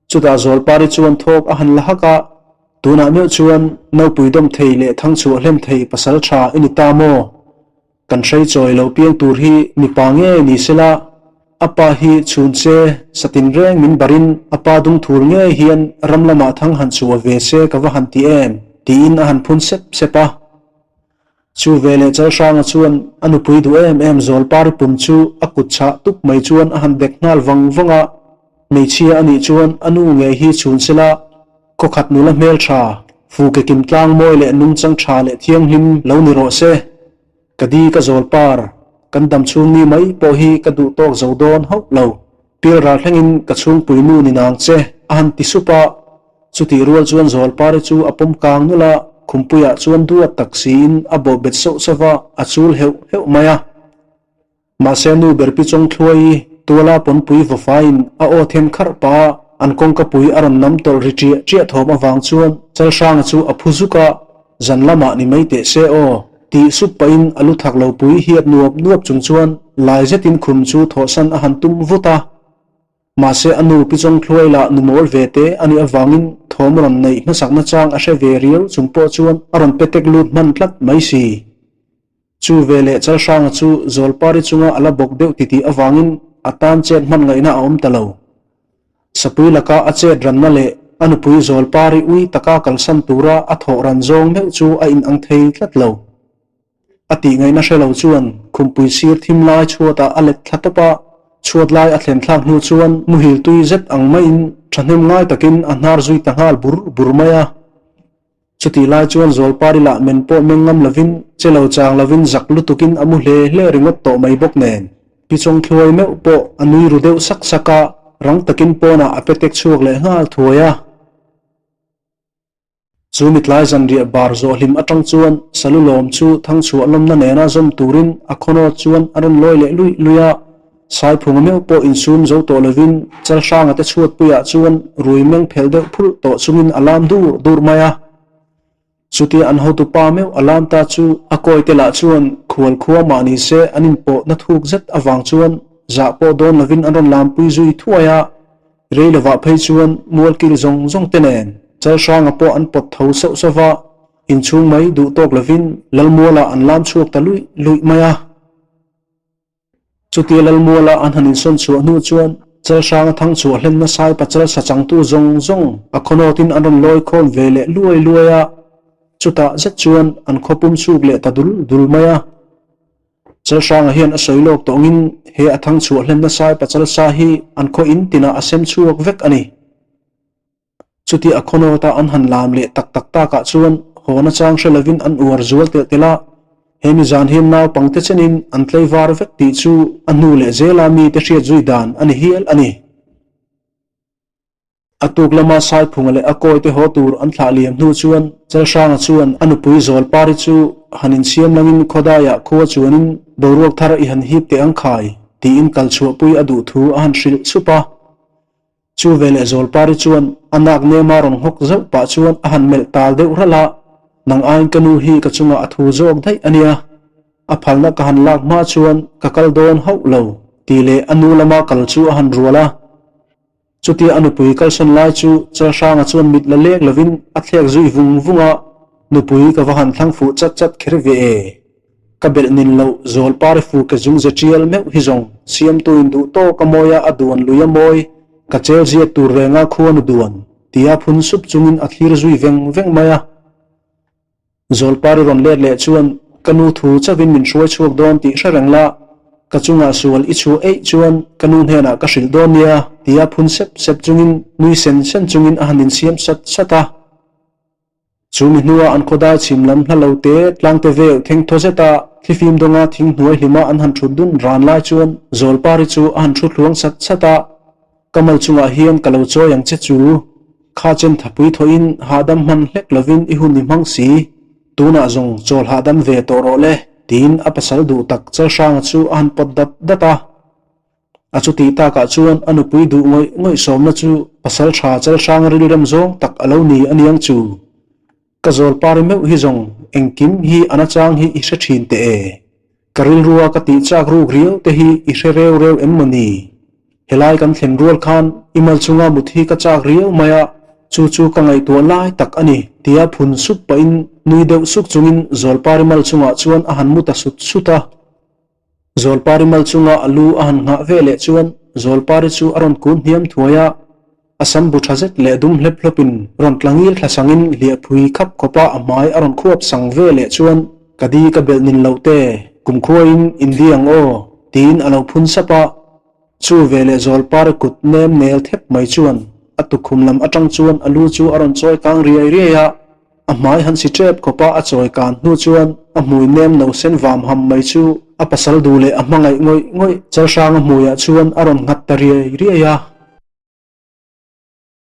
Chutah Zawlpari chuan thawk a han la hak a, tunah meuh chuan naupui dawm thei leh thangchhuah hlem thei pasal tha i ni ta maw? Kan hrei chawi lo piang tur hi mipa nge ni sela, a pa hi chhun che satin reng min barin a pa dung thur ngei hian ram lamah thang han chhuah ve se ka va han ti em? tiin a han phun sep sep a. Chu veleh Chalhranga chuan a nupui duh em em Zawlpari pum chu a kut chhah tup mai chuan a han dek nghal vang vang a, hmeichhia a nih chuan a nu ngei hi chhun sela, Khawkhat nula hmel tha, fu ke kim tlang mawi leh nungchang tha leh thianghlim lo ni rawh se. Ka di ka zawl par, kan dam chhung ni mai pawh hi ka duh tawk zo dawn hauh lo. Pil ral thlengin ka chhungpui nu ni nang che, a han ti sup a. Chutih rual chuan zawl pari chu a pawm kang nulh a, khumpuiah chuan duat tak siin a bawh bet sauh sauh va, a chul heuh heuh mai a. Mahse nu ber pi chawng thluai tuala pawnpui vawfaiin a aw then kharh pah a, an kawngka pui a rawn nam tawlh ri ṭiah ṭiah thawm avang chuan Chalhranga chu a phu zuk a, zan lamah ni mai teh se aw, tih sup pahin a lu thak lo pui hiat nuap nuap chung chuan lai zetin khum chu thawhsan a han tum vut a. Mahse a nu pi chawng thluai lah nu mawl ve te a nih avangin thawm rawn neih hmasakna chang a hre ve riau chung pawh chuan a rawn petek lut hman tlat mai si. Chu veleh Chalhranga chu Zawlpari chunga a la bawk deuh titih avangin a tan chet hman ngaihna a awm ta lo. Sapui laka a chet ranna leh a nupui Zawlpari ui taka kalsan tura a thawh ran zawng meuh chu a inang thei tlat lo. A tih ngaihna hre lo chuan khumpui sir thim lai chhuatah a let thla tawp a, chhuat lai a thlen thlak hnu chuan muhil tui zet ang maiin thahnem ngai takin a hnar zui ta nghal bur bur mai a. Chutih lai chuan Zawlpari lah men pawh meng ngam lovin, che lo chang lovin zak lutukin a mu hle hle ringawt tawh mai bawk nen. Pi Chawngthluai meuh pawh a nui ru deuh sak sak a, rang takin pawnah a petek chhuak leh nghal thuai a. Chu mitlai zanriah bar zawh hlim atang chuan Salu lawm chu thangchhuah lawmna nena zawm turin a khawnawt chuan a rawn lawi leh luih luih a. Saiphunga meuh pawh insum zo tawh lovin Chalhranga te chhuatpuiah chuan rui meng phelh deuh phulh tawh chungin a lam dur dur mai a. Chutia an hotupa meuh a lam ta chu a kawite lah chuan khual khua mah ni se an inpawhna thuk zet avang chuan zah pawh dawn lovin an rawn lampui zui thuai a. Rei lovah phei chuan mualkil zawng zawng te nen Chalhranga pawh an pawt tho sauh sauh va. inchhung mai duh tawk lovin Lalmualah an lam chhuak ta luih luih mai a. Chutia Lalmuala an han insawn chhuah hnu chuan Chalhranga thang chhuah hlenna sai pachal sa changtu zawng zawng a khawnawtin an rawn lawi khawm ve leh luai luai a, chutah zet chuan an khaw pum chhuk leh ta dul dul mai a. Chalhranga hian a sawi lawk tawngin he a thang chhuah hlenna sai pachal sa hi an khaw in tinah a sem chhuak vek a ni. Chuti a khawnawta an han lam leh tak tak takah chuan haw nachang hre lovin an uar zual telh telh a, he mi zan hian naupangte chenin an tlei var vek tih chu a hnu leh zela mite hriat zui dan a ni hial a ni. A tuk lama Saiphunga leh a kawite haw tur an thlah liam hnu chuan Chalhranga chuan a nupui Zawlpari chu han insiam langin khawdaiah khua chuanin boruak thar i han hip teh ang khai tiin kal chhuahpui a duh thu a han hrilh chhup a. Chu veleh Zawlpari chuan a nak nema rawn nghawk zauh pah chuan a han melh tal deuh ralh a, Nang aiin ka nu hi ka chungah a thu zawk daih a nia, a phalna ka han lak hma chuan ka kal dawn hauh lo, tih leh a nu lama kal chu a han rual a. Chutia a nupui kalsawn lai chu Chalhranga chuan mit la lek lovin a thlek zui vung vung a, Nupui ka va han thlang fuh chat chat kher ve e. Ka belh nin loh zawl pari fu ke zung ze tial meuh hi zawng siamtuin duh tawk a mawi a a duan lui a mawi ka chel ziat tur renga khuanu duan tia phun sup chungin a thlir zui veng veng mai a. Zawl pari rawn let leh chuan ka nu thu chauhin min hruai chhuak dawn tih hre reng la, ka chungah sual i chhuah eih chuan ka nu hnenah ka hrilh dawn nia tia phun sep sep chungin nui sen sen chungin a han insiam sat sat a. Chu mi hnua an khawdai chhim lam hla lo te tlangte veu theng thaw zeta thlifim dawnga thing hnuai hlima an han thut dun ran lai chuan Zawlpari chu a han thu thluang sat sat a, Ka mal chungah hian ka lo chawi ang che chu, kha chen thapui thawhin hahdam hman hlek lovin i hun i hmang si, tunah zawng chawl hahdam ve tawh rawh le, tiin a pasal duh tak Chalhranga chu a han pawt dat dat a. A chutih takah chuan a nupui duh ngawih ngawih sawmna chu pasal tha chalhrang rilrem zawng tak a lo ni a niang chu. Ka zawl pari meuh hi zawng engkim hi a nachang hi i hre thin teh e. Ka rilrua ka tih chak ruk riau te hi i hre reu reu em maw ni? Helai kan thlen rual khan i mal chunga mut hi ka chak riau mai a, chu chu ka ngaihtuah lai tak a ni, tia phun sup pahin nui deuh suk chungin Zawlpari mal chungah chuan a han mu ta sut sut a. Zawlpari mal chunga a lu a han nghah ve leh chuan Zawlpari chu a rawn kun hniam thuai a, a sam bu tha zet leh dum hlep hlawpin rawn tlangil thla sangin hliahphui khap khawpa a hmai a rawn khuap sang ve leh chuan Ka di ka belh nin loh te, kumkhuain in di ang aw, tiin a lo phun sap a. Chu veleh Zawlpari kut nem nel thep mai chuan a tukhum lam atang chuan a lu chu a rawn chawi kang riai riai a, A hmai han si tep khawpa a chawi kan hnu chuan a hmui nem no sen vam ham mai chu a pasal duh leh a hmangaih ngawih ngawih Chalhranga hmuiah chuan a rawn nghat ta riai riai a.